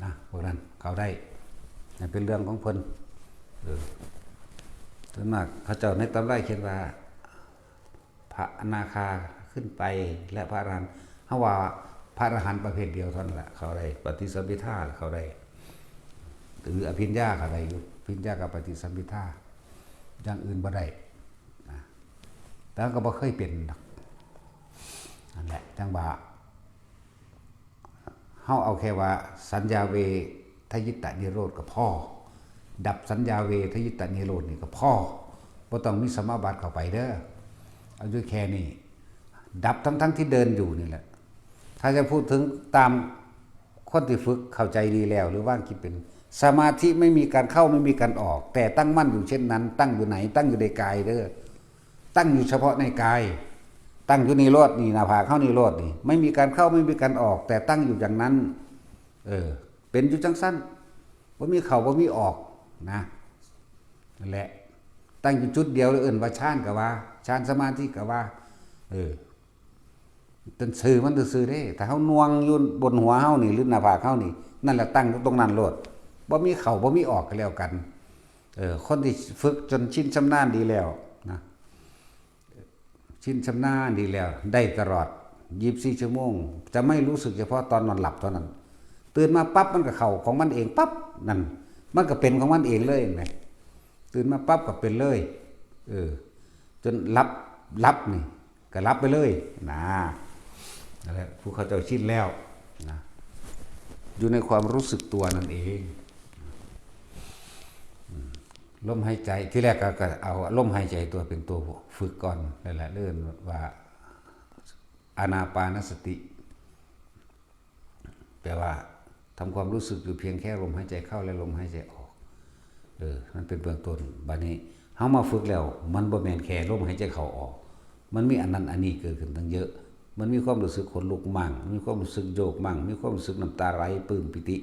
นะ พวกนั้นเขาได้ นั่นเป็นเรื่องของเพิ่น เออ ส่วนมากเขาเจ้าในตำราเขียนว่า พระอนาคาขึ้นไป และพระอรหันต์ เฮาว่าพระอรหันต์ประเภทเดียวเท่านั้นแหละ เขาได้ปฏิสัมภิทา เขาได้ หรืออภิญญา เขาได้อยู่ อภิญญากับปฏิสัมภิทา อย่างอื่นบ่ได้นะ แต่ก็บ่เคยเป็นดอก นั่นแหละ จั่งว่า เฮาเอาแค่ว่าสัญญาเวทยิตนิโรธก็พอ ดับสัญญาเวทยิตนิโรธนี่ก็พอ บ่ต้องมีสมาบัติเข้าไปเด้อ เอาอยู่แค่นี้ ดับทั้งๆที่เดินอยู่นี่แหละ ถ้าจะพูดถึงตามคนที่ฝึกเข้าใจดีแล้ว หรือวางจิตเป็น สมาธิไม่มีการเข้าไม่มีการออก แต่ตั้งมั่นอยู่เช่นนั้น ตั้งอยู่ไหน ตั้งอยู่ในกายเด้อ ตั้งอยู่เฉพาะในกาย ตั้งอยู่ในโลดนี่ หน้าผากเฮานี่โลดนี่ ไม่มีการเข้าไม่มีการออก แต่ตั้งอยู่อย่างนั้น เออ เป็นอยู่จั่งซั่น บ่มีเข้าบ่มีออกนะ นั่นแหละ ตั้งอยู่จุดเดียว เอิ้นว่าฌานก็ว่า ฌานสมาธิก็ว่า เออ เป็นชื่อมันซื่อๆเด้ ถ้าเฮาหน่วงอยู่บนหัวเฮานี่ หรือหน้าผากเฮานี่ นั่นแหละตั้งอยู่ตรงนั้นโลด บ่มีเข้าบ่มีออกก็แล้วกัน เออ คนที่ฝึกจนชินชำนาญดีแล้วนะ ชินชำนาญดีแล้ว ได้ตลอด ยี่สิบสี่ชั่วโมง จะไม่รู้สึกเฉพาะตอนนอนหลับเท่านั้น ตื่นมาปั๊บมันก็เข้าของมันเองปั๊บ นั่น มันก็เป็นของมันเองเลย เห็นไหม ตื่นมาปั๊บก็เป็นเลย เออ จนหลับ หลับนี่ ก็หลับไปเลย นะ นั่นแหละ ผู้เขาเจ้าชินแล้ว นะ อยู่ในความรู้สึกตัวนั่นเอง อืม ลมหายใจ ทีแรกก็ ก็เอาลมหายใจตัวเป็นตัวฝึกก่อน นั่นแหละ เรียกว่า อานาปานสติ แปลว่าทำความรู้สึกอยู่เพียงแค่ลมหายใจเข้าและลมหายใจออก เออ นั่นเป็นเบื้องต้น บัดนี้เฮามาฝึกแล้ว มันบ่แม่นแค่ลมหายใจเข้าออก มันมีอันนั้นอันนี้เกิดขึ้นตั้งเยอะ มันมีความรู้สึกขนลุกมั่ง มีความรู้สึกโยกมั่ง มีความรู้สึกน้ำตาไหลปลื้มปีติ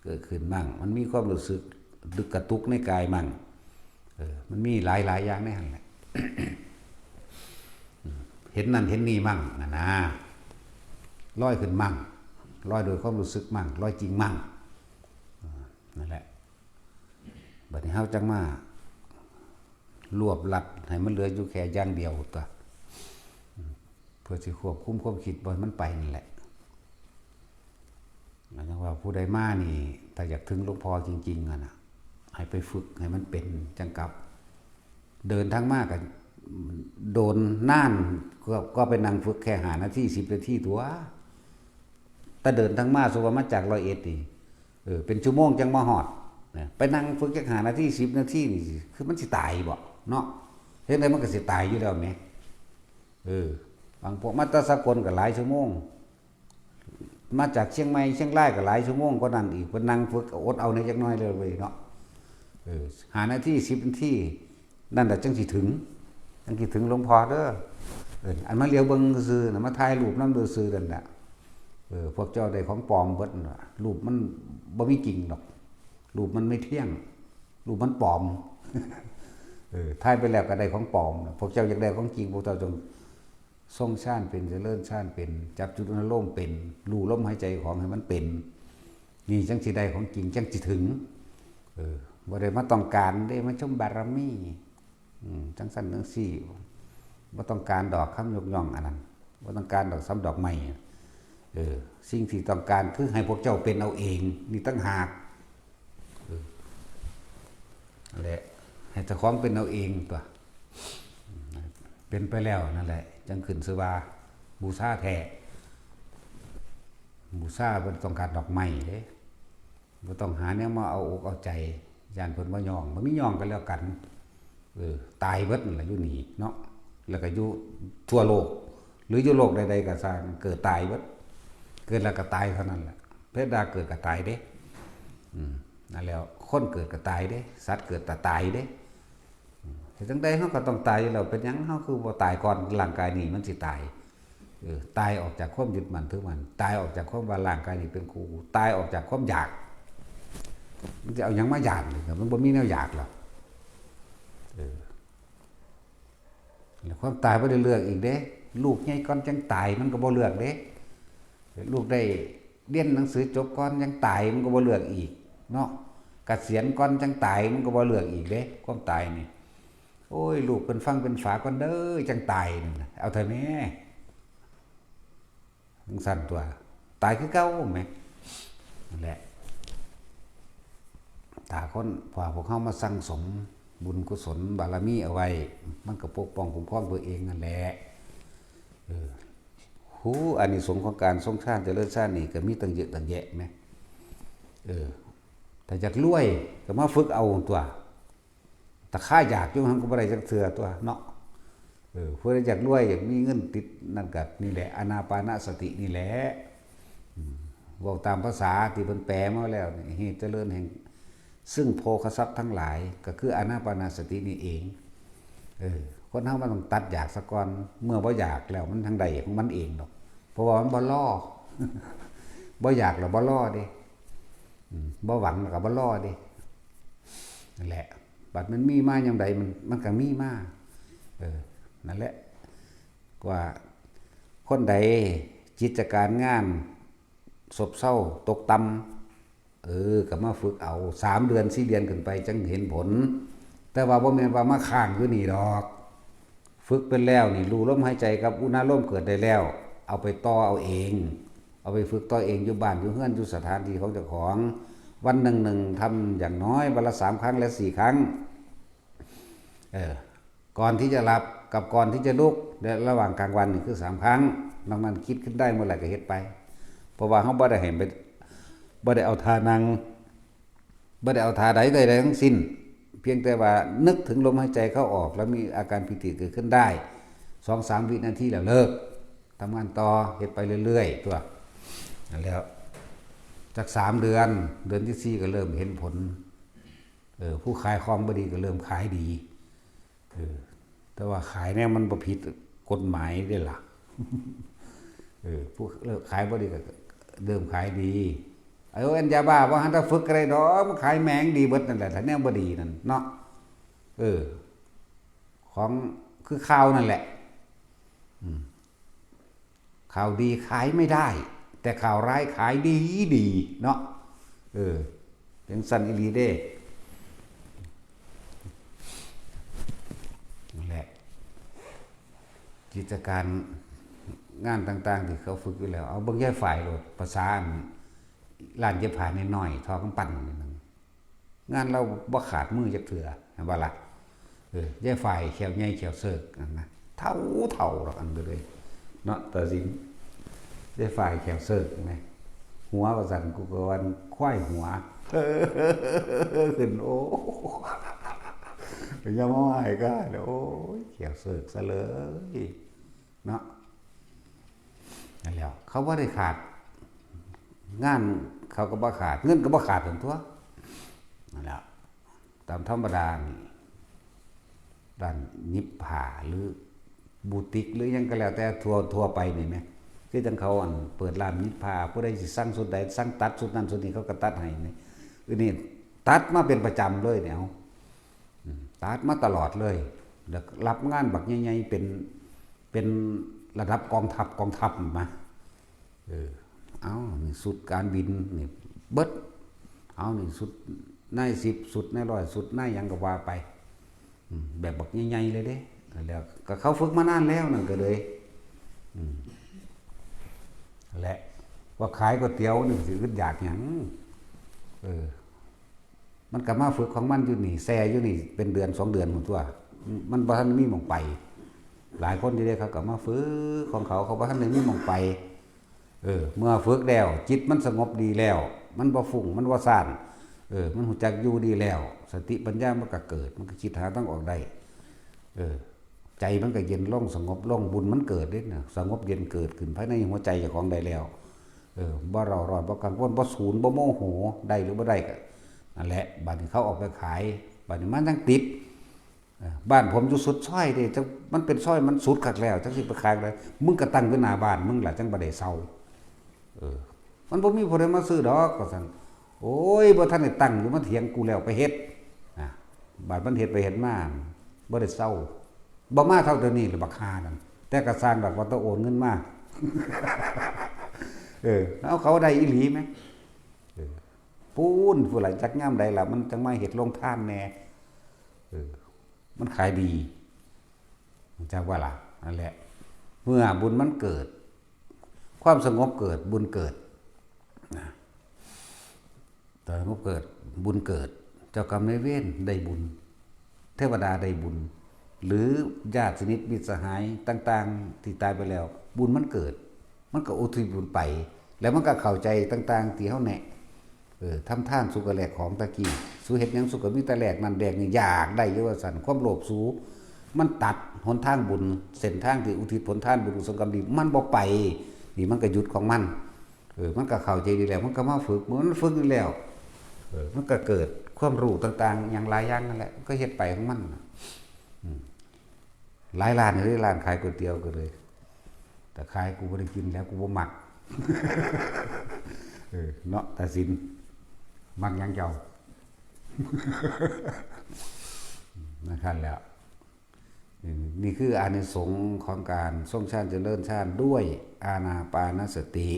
เกิดขึ้นมั่ง มันมีความรู้สึกกระตุกในกายมั่ง เออ มันมีหลายๆอย่างในหั่นแหละ เห็นนั่นเห็นนี่มั่งนะนะ ลอยขึ้นมั่ง ลอยโดยความรู้สึกมั่ง ลอยจริงมั่ง อ่า นั่นแหละ บัดนี้เฮาจั่งมารวบรัดให้มันเหลืออยู่แค่อย่างเดียวตั๊ว เพื่อสิควบคุมความคิดบ่ให้มันไปนั่นแหละ หมายถึงว่าผู้ใดมานี่ ถ้าอยากถึงหลวงพ่อจริงๆอะนะ ให้ไปฝึกให้มันเป็นจั่งกลับ เดินทางมาก็โดนนาน ก็ ก็ไปนั่งฝึกแค่ห้านาที สิบนาทีตั๊ว แต่เดินทางมา สมมุติว่ามาจากร้อยเอ็ดนี่ เออ เป็นชั่วโมงจั่งมาฮอดนะ ไปนั่งฝึกจักห้านาที สิบนาทีนี่ คือมันสิตายบ่เนาะ เฮ็ดจั่งใดมันก็สิตายอยู่แล้วแหม เออ บางพวกมาแต่สกลก็หลายชั่วโมง มาจากเชียงใหม่ เชียงรายก็หลายชั่วโมงกว่านั้นอีก เพิ่นนั่งฝึกก็อดเอาแหน่จักหน่อยเลยเว้ยเนาะ เออ ห้านาที สิบนาที นั่นแหละจั่งสิถึง จั่งสิถึงหลวงพ่อเด้อ เออ อันมาเหลียวเบิ่งซื่อๆน่ะ มาถ่ายรูปนำซื่อๆนั่นน่ะ เออ พวกเจ้าได้ของปลอมเบิดน่ะ รูปมันบ่มีจริงดอก รูปมันไม่เที่ยง รูปมันปลอม เออ ถ่ายไปแล้วก็ได้ของปลอมนะ พวกเจ้าอยากได้ของจริง พวกเจ้าจงทรงฌานเป็น เจริญฌานเป็น จับจุดอนุโลมเป็น รู้ลมหายใจของให้มันเป็น นี่จังสิได้ของจริง จังสิถึง เออ บ่ได้มาต้องการเด้ มาชมบารมี อืม จังซั่นจังซี่ บ่ต้องการดอกคำยกย่องอันนั้น บ่ต้องการดอกซ้ำดอกไม้ เออ สิ่งที่ต้องการคือให้พวกเจ้าเป็นเอาเอง นี่ต่างหาก เออ นั่นแหละ ให้เจ้าของเป็นเอาเองตั๊ว เป็นไปแล้วนั่นแหละ จังขึ้นชื่อว่าบูชาแท้ บูชาบ่ต้องการดอกไม้เด้ บ่ต้องหาแนวมาเอาอกเอาใจ ย่านเพิ่นบ่ยอง บ่มียองกันแล้วกัน เออ ตายเบิดนั่นล่ะอยู่นี่เนาะ แล้วก็อยู่ทั่วโลก หรืออยู่โลกใดๆก็ซ่าง เกิดตายเบิด เกิดแล้วก็ตายเท่านั้นแหละ เพชรดาเกิดก็ตายเด้ อืม นั่นแหล้ว คนเกิดก็ตายเด้ สัตว์เกิดก็ตายเด้ เฮ็ดจั่งใดเฮาก็ต้องตายอยู่แล้ว เป็นหยังเฮาคือบ่ตายก่อนร่างกายนี้มันสิตาย เออ ตายออกจากความยึดมั่นถือมั่น ตายออกจากความว่าร่างกายนี้เป็นกู ตายออกจากความอยาก มันสิเอาหยังมาอยากนี่ มันบ่มีแนวอยากแล้ว เออ แล้วความตายบ่ได้เลือกอีกเด้ ลูกใหญ่ก่อนจั่งตายมันก็บ่เลือกเด้ ลูกได้เรียนหนังสือจบก่อนจั่งตายมันก็บ่เลือกอีกเนาะ เกษียณก่อนจั่งตายมันก็บ่เลือกอีกเด้ ความตายนี่ โอ้ย ลูกเพิ่นฟังเป็นฝาก่อนเด้อ จั่งตายนั่นน่ะ เอาเถอะแม่ จั่งซั่นตั๊ว ตายคือเก่าแหม นั่นแหละ ถ้าคน พวก พวกเฮามาสั่งสมบุญกุศลบารมีเอาไว้ มันก็ปกป้องคุ้มครองตัวเองนั่นแหละ เออ หู อานิสงส์ของการทรงฌานเจริญฌานนี่ก็มีตั้งเยอะตั้งแยะแหม เออ ถ้าอยากรวยก็มาฝึกเอาตั๊ว ถ้าข้าอยากอยู่หั่นก็บ่ได้จักเทื่อตั๊วเนาะ เออ ผู้ใดอยากรวย อยากมีเงินติดนั่นก็นี่แหละ อานาปานสตินี่แหละ อืม เว้าตามภาษาที่เพิ่นแปลมาแล้วนี่ เหตุเจริญแห่งซึ่งโภคทรัพย์ทั้งหลาย ก็คืออานาปานสตินี่เอง เออ คนเฮามันต้องตัดอยากซะก่อน เมื่อบ่อยากแล้วมันทางใดของมันเองดอก เพราะว่ามันบ่รอ บ่อยากแล้วบ่รอเด้ อืม บ่หวังแล้วก็บ่รอเด้ นั่นแหละ บัดมันมีมายามใด มัน มันก็มีมา เออ นั่นแหละ ว่าคนใดจิตการงานซบเซาตกต่ำ เออ ก็มาฝึกเอา สามเดือน สี่เดือนขึ้นไปจั่งเห็นผล แต่ว่าบ่แม่นว่ามาค้างอยู่นี่ดอก ฝึกเป็นแล้วนี่ รู้ลมหายใจกับอุณาโลมเกิดได้แล้ว เอาไปต่อเอาเอง เอาไปฝึกต่อเองอยู่บ้านอยู่เฮือนอยู่สถานที่ของเจ้าของ วันหนึ่งๆ ทำอย่างน้อยวันละสามครั้งและสี่ครั้ง เออ ก่อนที่จะหลับกับก่อนที่จะลุก และระหว่างกลางวันนี่คือสามครั้ง นอกนั้นคิดขึ้นได้เมื่อไหร่ก็เฮ็ดไป เพราะว่าเฮาบ่ได้ให้ไป บ่ได้เอาท่านั่ง บ่ได้เอาท่าใดใดๆทั้งสิ้น เพียงแต่ว่านึกถึงลมหายใจเข้าออก แล้วมีอาการปีติเกิดขึ้นได้ สองสามวินาทีแล้วเลิก ทำงานต่อ เฮ็ดไปเรื่อยๆตั๊ว นั่นแหล้ว จักสามเดือน เดือนที่สี่ก็เริ่มเห็นผล เออ ผู้ขายของบ่ดีก็เริ่มขายดี เออ แต่ว่าขายแนวมันบ่ผิดกฎหมายเด้ล่ะ เออ ผู้เลิกขายบ่ดีก็เริ่มขายดี ไอ้อันยาบ้าบ่ทันได้ฝึกอะไรดอก มันขายแม่งดีเบิดนั่นแหละ ถ้าแนวบ่ดีนั่นเนาะ เออ ของคือข่าวนั่นแหละ อืม ข่าวดีขายไม่ได้ แต่ข่าวร้ายขายดีดีเนาะ เออ จั่งซั่นอีหลีเด้ นั่นแหละ กิจการงานต่างๆที่เขาฝึกอยู่แล้ว เอาเบิ่งยายฝ่ายโลด ภาษาอันร้านเย็บผ้าน้อยๆ ทอกำปั้นนี่หนึ่ง งานลาวบ่ขาดมือจักเทื่อ เห็นบ่ล่ะ เออ ยายฝ่ายแข้วใหญ่แข้วเสิร์กนั่นนะ เฒ่าๆดอกอันเด้อ เนาะ ตาสิน ยายฝ่ายแข้วเสิร์กแหม หัวว่าซั่น กูก็ว่าควายหัว ขึ้น โอ้ อย่ามาว่าให้ก็ โอ้ย แข้วเสิร์กซะเลย เนาะ นั่นแหล้ว เขาบ่ได้ขาด งานเขาก็บ่ขาด เงินก็บ่ขาดตั๊ว นั่นแหละ ตามธรรมดานี่ ร้านเย็บผ้าหรือบูติกหรือหยังก็แล้วแต่ทั่ว ทั่วไปนี่แหม คือจั่งเขาอันเปิดร้านเย็บผ้า ผู้ใดสิสั่งชุดใด สั่งตัดชุดนั้นชุดนี้ เขาก็ตัดให้นี่ อันนี้ตัดมาเป็นประจำเลยเนี่ย อืม ตัดมาตลอดเลย แล้วรับงานบักใหญ่ๆ เป็น เป็นระดับกองทัพ กองทัพมา เออ เอา นี่ชุดการบิน นี่เบิด เอา นี่ชุดนายสิบ ชุดนายร้อย ชุดนายหยังก็ว่าไป อืม แบบบักใหญ่ๆ เลยเด้ แล้วก็เขาฝึกมานานแล้วนั่นก็เลย อืม และว่าขายก๋วยเตี๋ยวนี่สิอึดอยากหยัง เออ มันก็มาฝึกของมันอยู่นี่ แซ่อยู่นี่ เป็นเดือนสองเดือนหมดตัว มันบ่ทันมีหม่องไป หลายคนที่ได้เขาก็มาฝึกของเขา เขาบ่ทันได้มีหม่องไป เออ เมื่อฝึกแล้ว จิตมันสงบดีแล้ว มันบ่ฟุ้ง มันบ่ซ่าน เออ มันรู้จักอยู่ดีแล้ว สติปัญญามันก็เกิด มันก็คิดหาทางออกได้ เออ ใจมันก็เย็นลง สงบลง บุญมันเกิดเด้นะ สงบเย็นเกิดขึ้นภายในหัวใจเจ้าของได้แล้ว เออ บ่เร่าร้อน บ่กังวล บ่สูน บ่โมโห ได้หรือบ่ได้ก็นั่นแหละ บัดนี้เขาออกไปขาย บัดนี้มันยังติด เออ บ้านผมอยู่สุดซอยเด้ จัง มันเป็นซอย มันสุดคักแล้ว จังสิไปขายเลย มึงก็ตั้งอยู่หน้าบ้านมึงล่ะ จังบ่ได้เซา เออ มันบ่มีผู้ใดมาซื้อดอก ว่าซั่น โอ้ย บ่ทันได้ตั้งอยู่ มาเถียงกูแล้ว ไปเฮ็ด อ่ะ บาดมันเฮ็ดไปเฮ็ดมา บ่ได้เซา บ่มาเท่าเดี๋ยวนี้ล่ะ บักห่านั่น แต่ก็ซ่างดอก ว่าต้องโอนเงินมา เออ เอา เขาได้อีหลีไหม เออ ปูนผู้หลายจักยามใดล่ะ มันจังมาเฮ็ดโรงทานแหน่ เออ มันขายดี รู้จักว่าล่ะ นั่นแหละ เมื่อบุญมันเกิด ความสงบเกิด บุญเกิด นะ ตอนสงบเกิด บุญเกิด เจ้ากรรมนายเวรได้บุญ เทวดาได้บุญ หรือญาติสนิทมิตรสหายต่างๆ ที่ตายไปแล้ว บุญมันเกิด มันก็อุทิศบุญไป แล้วมันก็เข้าใจต่างๆ ที่เฮาแนะ เออ ทำทานสุก็แลกของตะกี้ สุเฮ็ดหยังสุก็มีแต่แลกนั่นแลกนี่ อยากได้อยู่ว่าซั่น ความโลภสุ มันตัดหนทางบุญ เส้นทางที่อุทิศผลทานบุญกุศลกรรมดี มันบ่ไป นี่มันก็หยุดของมัน เออ มันก็เข้าใจดีแล้ว มันก็มาฝึก มันฝึกอยู่แล้ว เออ มันก็เกิดความรู้ต่างๆ อย่างหลายอย่างนั่นแหละ มันก็เฮ็ดไปของมันน่ะ อืม หลายร้านอยู่เด้ ร้านขายก๋วยเตี๋ยวก็เลย แต่ขายกูบ่ได้กินแล้ว กูบ่มัก เออ เนาะ ตาสิน มักหยังเจ้า นั่นคันแหละ นี่ นี่คืออานิสงส์ของการทรงฌานเจริญฌานด้วยอานาปานสติ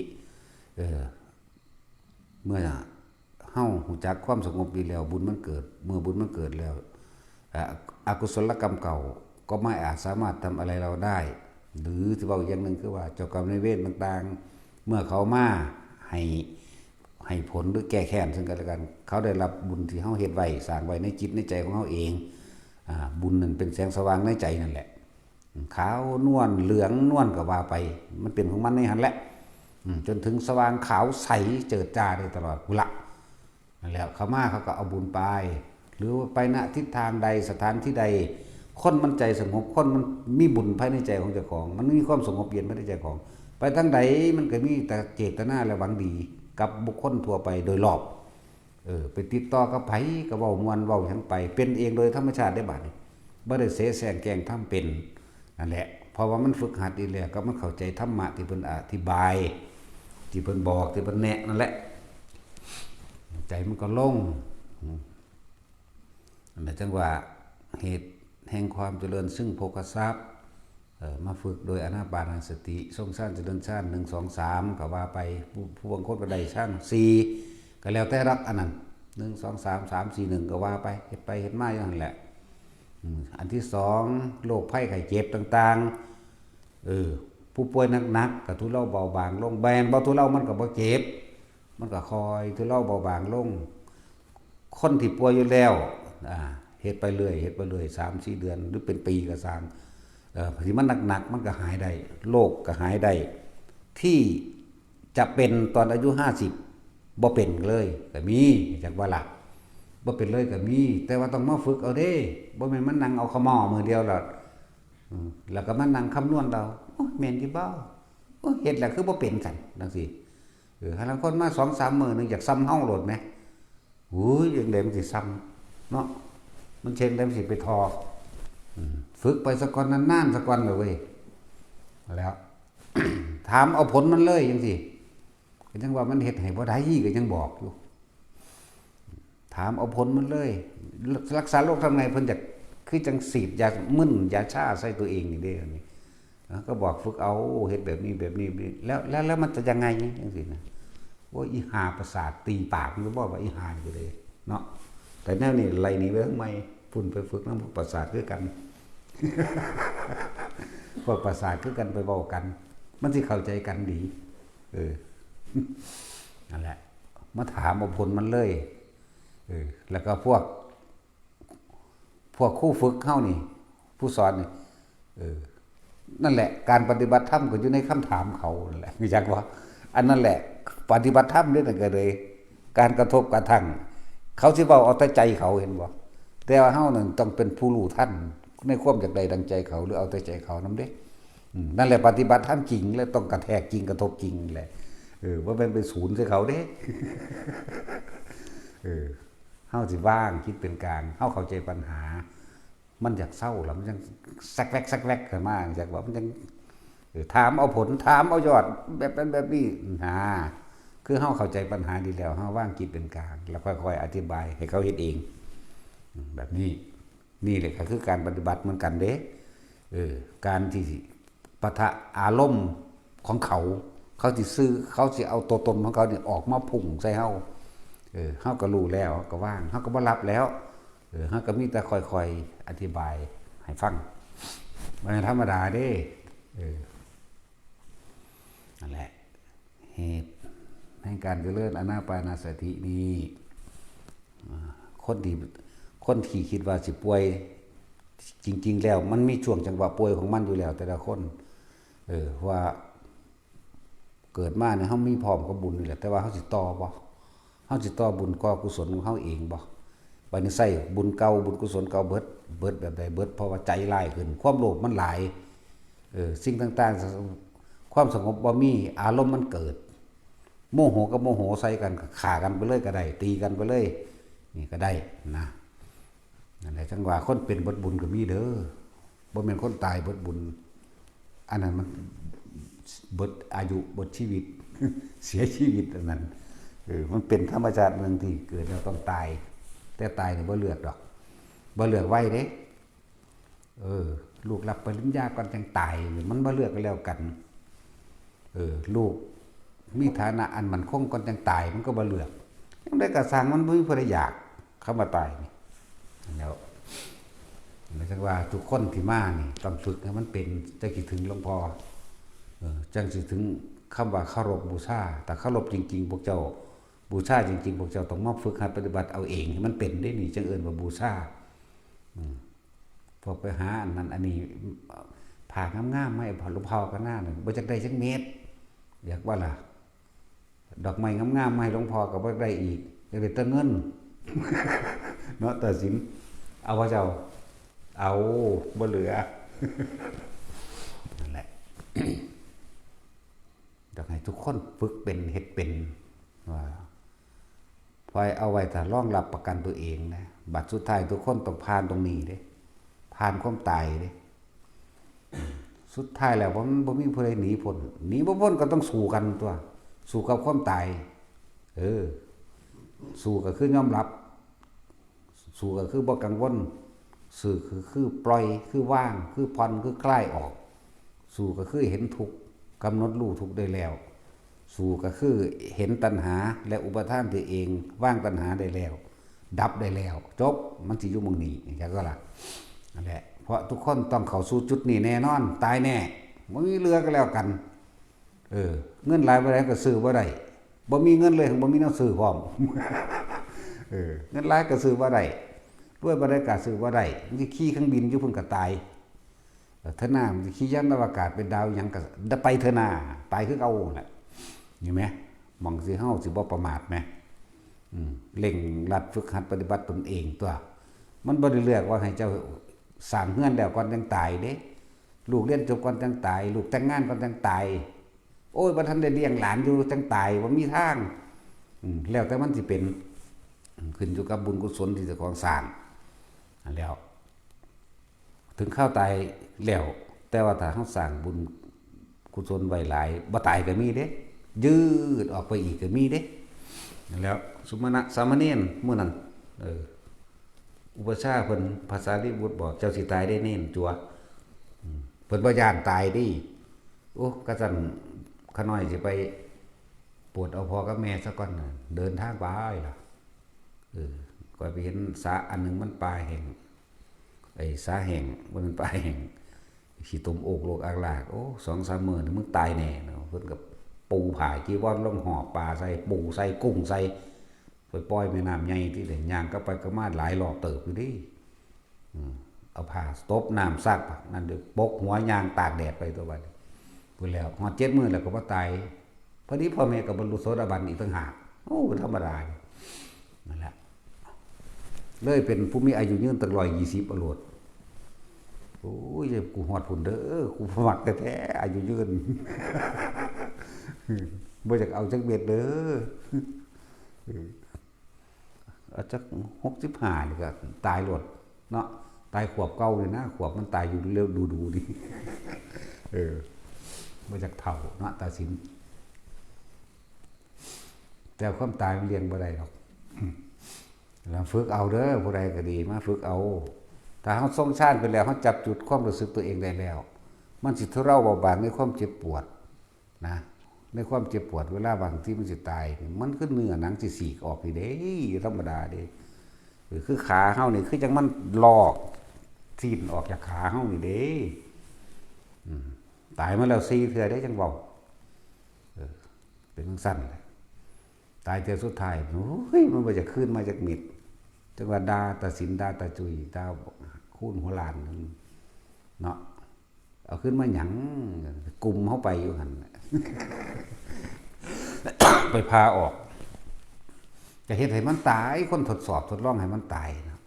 เออ เมื่อเฮารู้จักความสงบดีแล้ว บุญมันเกิด เมื่อบุญมันเกิดแล้ว อ่ะ อกุศลกรรมเก่าก็ไม่อาจสามารถทำอะไรเราได้ หรือที่เว้าอีกอย่างหนึ่งคือว่าเจ้ากรรมนายเวรต่างๆ เมื่อเขามาให้ ให้ผลหรือแก้แค้นซึ่งกันและกัน เขาได้รับบุญที่เฮาเฮ็ดไว้ สร้างไว้ในจิตในใจของเฮาเอง อ่า บุญนั่นเป็นแสงสว่างในใจนั่นแหละ ขาวนวลเหลืองนวลก็ว่าไป มันเป็นของมันในหั้นแหละ อืม จนถึงสว่างขาวใสเจิดจ้าได้ตลอดพุ้นละ นั่นแหละ เขามาเขาก็เอาบุญไป หรือว่าไปณทิศทางใดสถานที่ใด คนมันใจสงบ คนมันมีบุญภายในใจของเจ้าของ มันมีความสงบเย็นภายในใจของ ไปทางใดมันก็มีแต่เจตนาและหวังดีกับบุคคลทั่วไปโดยรอบ เออ ไปติดต่อกับไผก็เว้าม่วนเว้าหยังไป เป็นเองโดยธรรมชาติได้บัดนี้ บ่ได้เสแสร้งแกล้งทำเป็น นั่นแหละ เพราะว่ามันฝึกหัดดีแล้ว ก็มันเข้าใจธรรมะที่เพิ่นอธิบาย ที่เพิ่นบอก ที่เพิ่นแนะนั่นแหละ ใจมันก็ลง อืม นั่นแหละจังว่าเหตุแห่งความเจริญซึ่งโภคทรัพย์ เอ่อ มาฝึกโดยอานาปานสติ ทรงฌานเจริญฌาน หนึ่ง สอง สาม ก็ว่าไป ผู้ ผู้บางคนก็ได้ฌาน สี่ ก็แล้วแต่ละ อันนั้น หนึ่ง สอง สาม สาม สี่ หนึ่ง ก็ว่าไป เฮ็ดไปเฮ็ดมาอยู่หั่นแหละ อืม อันที่สอง โรคภัยไข้เจ็บต่างๆ เออ ผู้ป่วยหนักๆ ก็ทุเลาเบาบางลง แม่นบ่ทุเลามันก็บ่เจ็บ มันก็ค่อยทุเลาเบาบางลง คนที่ป่วยอยู่แล้ว อ่า เฮ็ดไปเรื่อย เฮ็ดไปเรื่อย สามสี่เดือน หรือเป็นปีก็ซ่าง เอ่อ ที่มันหนักๆ มันก็หายได้ โรคก็หายได้ ที่จะเป็นตอนอายุ ห้าสิบ บ่เป็นเลยก็มี จักว่าล่ะ บ่เป็นเลยก็มี แต่ว่าต้องมาฝึกเอาเด้ บ่แม่นมานั่งเอาขะหม้อมื้อเดียวแล้ว อืม แล้วก็มานั่งคำนวณเอา โอ้ย แม่นอยู่บ่ โอ้ย เฮ็ดแล้วคือบ่เป็นซั่น จังซี่ เออ หาลางคนมาสองสามมื้อหนึ่งอยากซ่ำเฮาโลดแหม โอ้ย จังใดมันสิซ่ำเนาะ มันเช่นใดมันสิไปทอ อืม ฝึกไปซะก่อน นานๆ ซะก่อนเลยเว้ย แล้ว ถามเอาผลมันเลยจังซี่ ก็ยังว่ามันเฮ็ดให้บ่ได้ ก็ยังบอกอยู่ ถามเอาผลมันเลย รักษาโรคทางในเพิ่นอยาก คือจั่งฉีดยามึนยาชาใส่ตัวเองนี่เด้ อันนี้ เอ้า ก็บอกฝึกเอา เฮ็ดแบบนี้แบบนี้แบบนี้ แล้ว แล้ว แล้วมันจะยังไงจั่งซี้นะ โอ้ย อีห่าประสาทตีปากมันก็บอกว่าอีห่านี่ก็เลยเนาะ แต่แนวนี้ไล่หนีไปทางใหม่ พุ่นไปฝึกนำพวกประสาทคือกัน พวกประสาทคือกันไปเว้ากัน มันสิเข้าใจกันดี เออ นั่นแหละ มาถามเอาผลมันเลย เออ แล้วก็พวก พวกครูฝึกเฮานี่ ผู้สอนนี่ เออ นั่นแหละ การปฏิบัติธรรมก็อยู่ในคำถามเขานั่นแหละ รู้จักบ่ อันนั้นแหละ ปฏิบัติธรรมเด้อนั่นก็เลย การกระทบกระทั่ง เขาสิเว้าเอาแต่ใจเขา เห็นบ่ แต่ว่าเฮานั่นต้องเป็นผู้รู้ทันในความอยากได้ดังใจเขา หรือเอาแต่ใจเขานำเด้ อืม นั่นแหละปฏิบัติธรรมจริง และต้องกระแทกจริง กระทบจริงแหละ เออ บ่แม่นไปศูนย์ใส่เขาเด้ เออ เฮาสิวางจิตเป็นกลาง เฮาเข้าใจปัญหา มันอยากเซาแล้ว มันจั่งแซกแวกแซกแวกขึ้นมา อยากว่ามันจั่ง เออ ถามเอาผล ถามเอายอด แบบนั้นแบบนี้ หา คือเฮาเข้าใจปัญหาดีแล้ว เฮาวางจิตเป็นกลาง แล้วค่อยๆอธิบายให้เขาเฮ็ดเอง อืม แบบนี้ นี่แหละก็คือการปฏิบัติเหมือนกันเด้ เออ การที่ปะทะอารมณ์ของเขา เขาสิซื้อ เขาสิเอาตัวตนของเขานี่ออกมาพุ่งใส่เฮา เออ เฮาก็รู้แล้ว เฮาก็วาง เฮาก็บ่รับแล้ว เออ เฮาก็มีแต่ค่อยๆอธิบายให้ฟัง มันธรรมดาเด้ เออ นั่นแหละ เหตุแห่งการเจริญอานาปานสตินี้ อ่า คนที่ คนที่คิดว่าสิป่วย จริงๆแล้วมันมีช่วงจังหวะป่วยของมันอยู่แล้ว แต่ละคน เออ ว่าเกิดมาเนี่ยเฮามีพร้อมกับบุญนี่แหละ แต่ว่าเฮาสิต่อบ่ เฮาสิต่อบุญก่อกุศลของเฮาเองบ่ บัดนี้ใส่บุญเก่า บุญกุศลเก่าเบิด เบิดแบบใด เบิดเพราะว่าใจร้ายขึ้น ความโลภมันหลาย เออ สิ่งต่างๆ ความสงบบ่มี อารมณ์มันเกิด โมโหกับโมโหใส่กัน ก็ฆ่ากันไปเลยก็ได้ ตีกันไปเลย นี่ก็ได้นะ นั่นแหละ จั่งว่าคนเป็นเบิดบุญก็มีเด้อ บ่แม่นคนตายเบิดบุญ อันนั้นมันเบิดอายุ เบิดชีวิต เสียชีวิตอันนั้น เออ มันเป็นธรรมชาติหนึ่งที่เกิดแล้วต้องตาย แต่ตายนี่บ่เลือกดอก บ่เลือกวัยเด้ เออ ลูกรับปริญญาก่อนจั่งตาย มันบ่เลือกก็แล้วกัน เออ ลูกมีฐานะอันมั่นคงก่อนจั่งตาย มันก็บ่เลือก จั่งใดก็ซ่าง มันบ่มีผู้ใดอยาก คำว่าตายนี่ แล้ว หมายถึงว่าทุกคนที่มานี่ต้องฝึกให้มันเป็น จั่งสิถึงหลวงพ่อ เออ จั่งสิถึงคำว่าเคารพบูชา ถ้าเคารพจริงๆ พวกเจ้าบูชาจริงๆ พวกเจ้าต้องมาฝึกหัดปฏิบัติเอาเองให้มันเป็นเด้นี่ จั่งเอิ้นว่าบูชา อืม พวกไปหาอันนั้นอันนี้ ผ้างามๆ มาให้หลวงพ่อก็น่าหนึ่ง บ่จักได้จักเม็ด อยากว่าล่ะ ดอกไม้งามๆ มาให้หลวงพ่อก็บ่ได้อีก อยากได้แต่เงิน เนาะ ตัดสิน เอาบ่เจ้า เอา บ่เหลือ นั่นแหละ อยากให้ทุกคนฝึกเป็น เฮ็ดเป็น ว่า ไว้เอาไว้ถ้ารองรับประกันตัวเองนะ บัดสุดท้ายทุกคนต้องผ่านตรงนี้เด้ ผ่านความตายเด้ สุดท้ายแล้วมันบ่มีผู้ใดหนีพ้น หนีบ่พ้นก็ต้องสู้กันตั๊ว สู้กับความตาย เออ สู้ก็คือยอมรับ สู้ก็คือบ่กังวล สู้คือ คือปล่อย คือวาง คือผ่อน คือคลายออก สู้ก็คือเห็นทุกข์ กำหนดรู้ทุกข์ได้แล้ว สู้ก็คือเห็นตัณหาและอุปาทานตัวเอง วางตัณหาได้แล้ว ดับได้แล้ว จบ มันสิอยู่หม่องนี้ จั่งซี้ล่ะ นั่นแหละ เพราะทุกคนต้องเข้าสู่จุดนี้แน่นอน ตายแน่ บ่มีเหลือก็แล้วกัน เออ เงินหลายปานใดก็ซื้อบ่ได้ บ่มีเงินเลย บ่มีแนวซื้อพร้อม เออ เงินหลายก็ซื้อบ่ได้ รวยปานใดก็ซื้อบ่ได้ มันสิขี่เครื่องบินอยู่พุ้นก็ตาย เออ เทื่อหน้ามันสิขี่ยานอวกาศเป็นดาวหยังก็ได้ไปเทื่อหน้า ตายคือเก่าแหละ เห็นไหม หม่องสิเฮาสิบ่ประมาทไหม อืม เร่งรัดฝึกหัดปฏิบัติตนเองตั๊ว มันบ่ได้เลือกว่าให้เจ้าสร้างเฮือนแล้วก่อนจั่งตายเด้ ลูกเรียนจบก่อนจั่งตาย ลูกแต่งงานก่อนจั่งตาย โอ้ย บ่ทันได้เลี้ยงหลานอยู่จั่งตาย บ่มีทาง อืม แล้วแต่มันสิเป็น อืม ขึ้นอยู่กับบุญกุศลที่เจ้าของสร้าง นั่นแหล้ว ถึงคราวตายแล้ว แต่ว่าถ้าเฮาสร้างบุญกุศลไว้หลาย บ่ตายก็มีเด้ ยืดออกไปอีกก็มีเด้ นั่นแหล้ว สุมาณะสามเณรมื้อนั้น เออ อุปัชฌาย์เพิ่น พระสารีบุตรบอก "เจ้าสิตายได้เน้นจัว" อืม เพิ่นบ่ย้านตายติ โอ้ กะซั่น ข้าน้อยสิไปโปรดเอาพ่อกับแม่ซะก่อนน่ะ เดินทางไปล่ะ เออ ข้อยไปเห็นสระอันหนึ่งมันป่าแห้ง ไอ้สระแห้ง บ่แม่นป่าแห้ง ขี้ตมโอกโลกอากลาก โอ้ สองสามมื้อนี่มึงตายแน่เนาะ เพิ่นก็ปูผ้าจีวรลงหอบปลาใส่ ปูใส่ กุ้งใส่ ไปปล่อยแม่น้ำใหญ่ติ ย่างกลับไปกลับมาหลายรอบเติบอยู่เด้ อืม เอาผ้าตบน้ำซัก นั่นเด้อ ปกหัวย่างตากแดดไปตั๊วบัดนี้ พู้นแล้ว ฮอดเจ็ดมื้อแล้วก็บ่ตาย พอดีพ่อแม่ก็บรรลุโสดาบันอีกต่างหาก โอ้ บ่ธรรมดาเด้ นั่นแหละ เลยเป็นผู้มีอายุยืนตั้งร้อยยี่สิบเอาโลด โอ้ย กูฮอดพู้นเด้อ กูมักแท้ๆ อายุยืน บ่อยากเอาจักเม็ดเด้อ เออ เอาจักหกสิบห้านี่ก็ตายโลดเนาะ ตายขวบเก่านี่นะ ขวบมันตายอยู่เร็วดูๆ นี่ เออ บ่อยากเฒ่าเนาะ ตัดสิน แต่ความตายมันเลี่ยงบ่ได้ดอก แล้วฝึกเอาเด้อ ผู้ใดก็ดี มาฝึกเอา ถ้าเฮาทรงฌานไปแล้ว เฮาจับจุดความรู้สึกตัวเองได้แล้ว มันสิทุเลาเบาบางในความเจ็บปวดนะ ในความเจ็บปวด เวลาบางทีมันสิตายนี่ มันคือเนื้อหนังสิฉีกออกนี่เด้ ธรรมดาเด้ เออ คือขาเฮานี่ คือจั่งมันลอกซี้นออกจากขาเฮานี่เด้ อืม ตายมาแล้วสี่เทื่อเด้จั่งเว้า เออ เป็นจั่งซั้นแหละ ตายเทื่อสุดท้าย โอ้ย มันบ่อยากคืนมาจักเม็ด จั่งว่าด่าตาสิน ด่าตาจุย ด่าคูณหัวล้านหนึ่งเนาะ เอาคืนมาหยัง กุมเฮาไปอยู่หั่นน่ะ ไปผ่าออก จะเฮ็ดให้มันตาย คนทดสอบทดลองให้มันตายเนาะ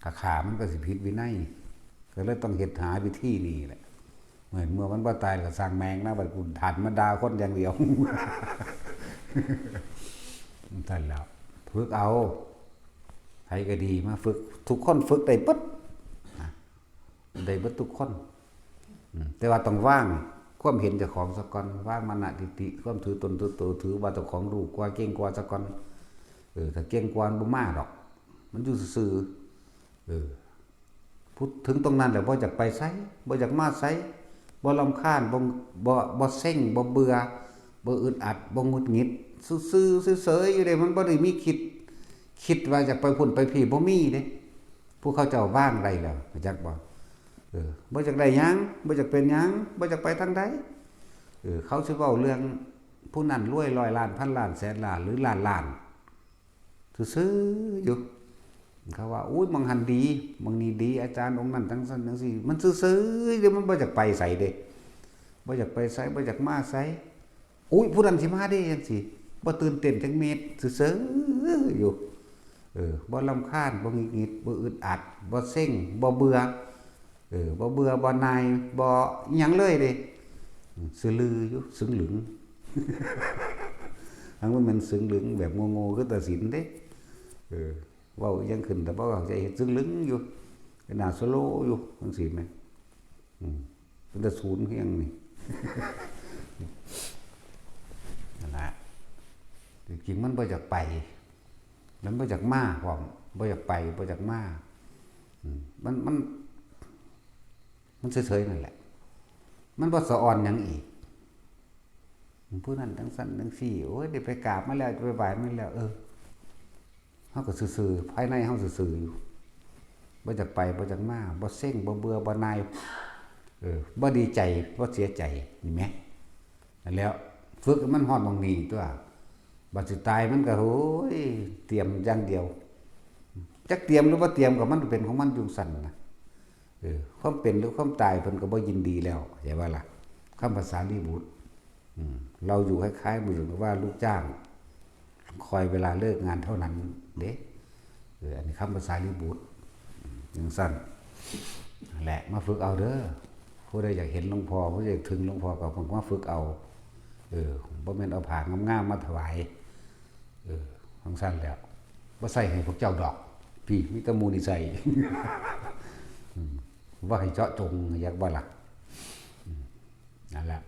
ถ้าฆ่ามันก็สิผิดวินัย ก็เลยต้องเฮ็ดหาวิธีนี่แหละ เมื่อ เมื่อมันบ่ตายก็ซ่างแม่งนะ บัดกูหันมาด่าคนอย่างเดียว นั่นแหละ ฝึกเอา ไผก็ดี มาฝึก ทุกคนฝึกได้เบิดนะ ได้เบิดทุกคน อืม แต่ว่าต้องวางความเห็นเจ้าของซะก่อน วางมานะทิฏฐิ ความถือตนถือโต ถือว่าเจ้าของรู้กว่า เก่งกว่าซะก่อน เออ ถ้าเก่งกว่ามันบ่มาดอก มันอยู่ซื่อๆ เออ พูดถึงตรงนั้นแล้ว บ่อยากไปไส บ่อยากมาไส บ่รำคาญ บ่ บ่ บ่เซ็ง บ่เบื่อ บ่อึดอัด บ่หงุดหงิด ซื่อๆ เฉยๆ อยู่เด้ มันบ่ได้มีคิด คิดว่าอยากไปพุ้นไปพี้ บ่มีเด้ ผู้เขาเจ้าวางได้แล้ว รู้จักบ่ เออ บ่อยากได้หยัง บ่อยากเป็นหยัง บ่อยากไปทางใด เออ เขาสิเว้าเรื่องผู้นั้นรวยร้อยล้าน พันล้าน แสนล้าน หรือล้านล้าน ซื่อๆ อยู่ เขาว่า "อุ๊ย หม่องหั่นดี หม่องนี่ดี อาจารย์องค์นั้นจั่งซั้นจั่งซี้" มันซื่อๆ อยู่ มันบ่อยากไปไสเด้ บ่อยากไปไส บ่อยากมาไส "อุ๊ย ผู้นั้นสิมาเด้" จั่งซี้ บ่ตื่นเต้นจักเม็ด ซื่อๆ อยู่ เออ บ่รำคาญ บ่หงุดหงิด บ่อึดอัด บ่เซ็ง บ่เบื่อ เออ บ่เบื่อ บ่หน่าย บ่อิหยังเลยเด้ อืม ซื่อลืออยู่ เซิงลึง ทั้งมันแม่นเซิงลึงแบบโง่ๆ คือตาสินเด้ เออ เว้าอิหยังขึ้น แต่บ่เข้าใจ เฮ็ดเซิงลึงอยู่ เป็นหน้าโซโลอยู่ จั่งซี้แหม อืม เป็นตาศูนย์คือหยังนี่ นั่นล่ะ จริงๆ มันบ่อยากไป มันบ่อยากมาพร้อม บ่อยากไป บ่อยากมา อืม มัน มัน มันเฉยๆ นั่นแหละ มันบ่สะออนหยังอีก ผู้นั้นจั่งซั้นจั่งซี้ โอ้ย ได้ไปกราบมาแล้ว ได้ไปไหว้มาแล้ว เออ เฮาก็ซื่อๆ ภายในเฮาซื่อๆ อยู่ บ่อยากไป บ่อยากมา บ่เซ็ง บ่เบื่อ บ่หน่าย เออ บ่ดีใจ บ่เสียใจ นี่แหม นั่นแหล้ว ฝึกให้มันฮอดหม่องนี้ตั๊ว บัดสิตายมันก็ โอ้ย เตรียมอย่างเดียว จักเตรียมหรือบ่เตรียมก็มันเป็นของมันอยู่ซั่นนะ เออ ความเป็นหรือความตายเพิ่นก็บ่ยินดีแล้ว เข้าใจบ่ล่ะ คำภาษาลีบุตร อืม เราอยู่คล้ายๆ เหมือนกับว่าลูกจ้าง คอยเวลาเลิกงานเท่านั้นเด้ เออ อันนี้คำภาษาลีบุตร อืม จั่งซั้น นั่นแหละ มาฝึกเอาเด้อ ผู้ใดอยากเห็นหลวงพ่อ ผู้ใดอยากถึงหลวงพ่อก็มาฝึกเอา เออ บ่แม่นเอาผ้างามๆ มาถวาย เออ จั่งซั้นแหล้ว บ่ใส่ให้พวกเจ้าดอก พี่ มีแต่หมู่นี่ใส่ อืม บ่ให้เจาะจง อยากบ่ล่ะ อืม นั่นแหละ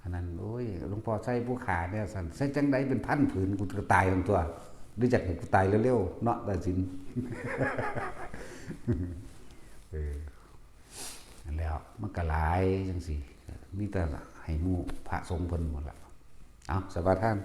อันนั้น โอ้ย หลวงพ่อใส่ผู้ขาเนี่ย ซั่น ใส่จั่งใดเป็นพันผืน กูก็ตายทั้งตั๊ว หรืออยากให้กูตายเร็วๆเนาะ ตาสิน เออ นั่นแหล้ว มันก็หลายจังซี่ มีแต่ให้หมู่พระสงฆ์เพิ่นหมดละ เอา สมาทาน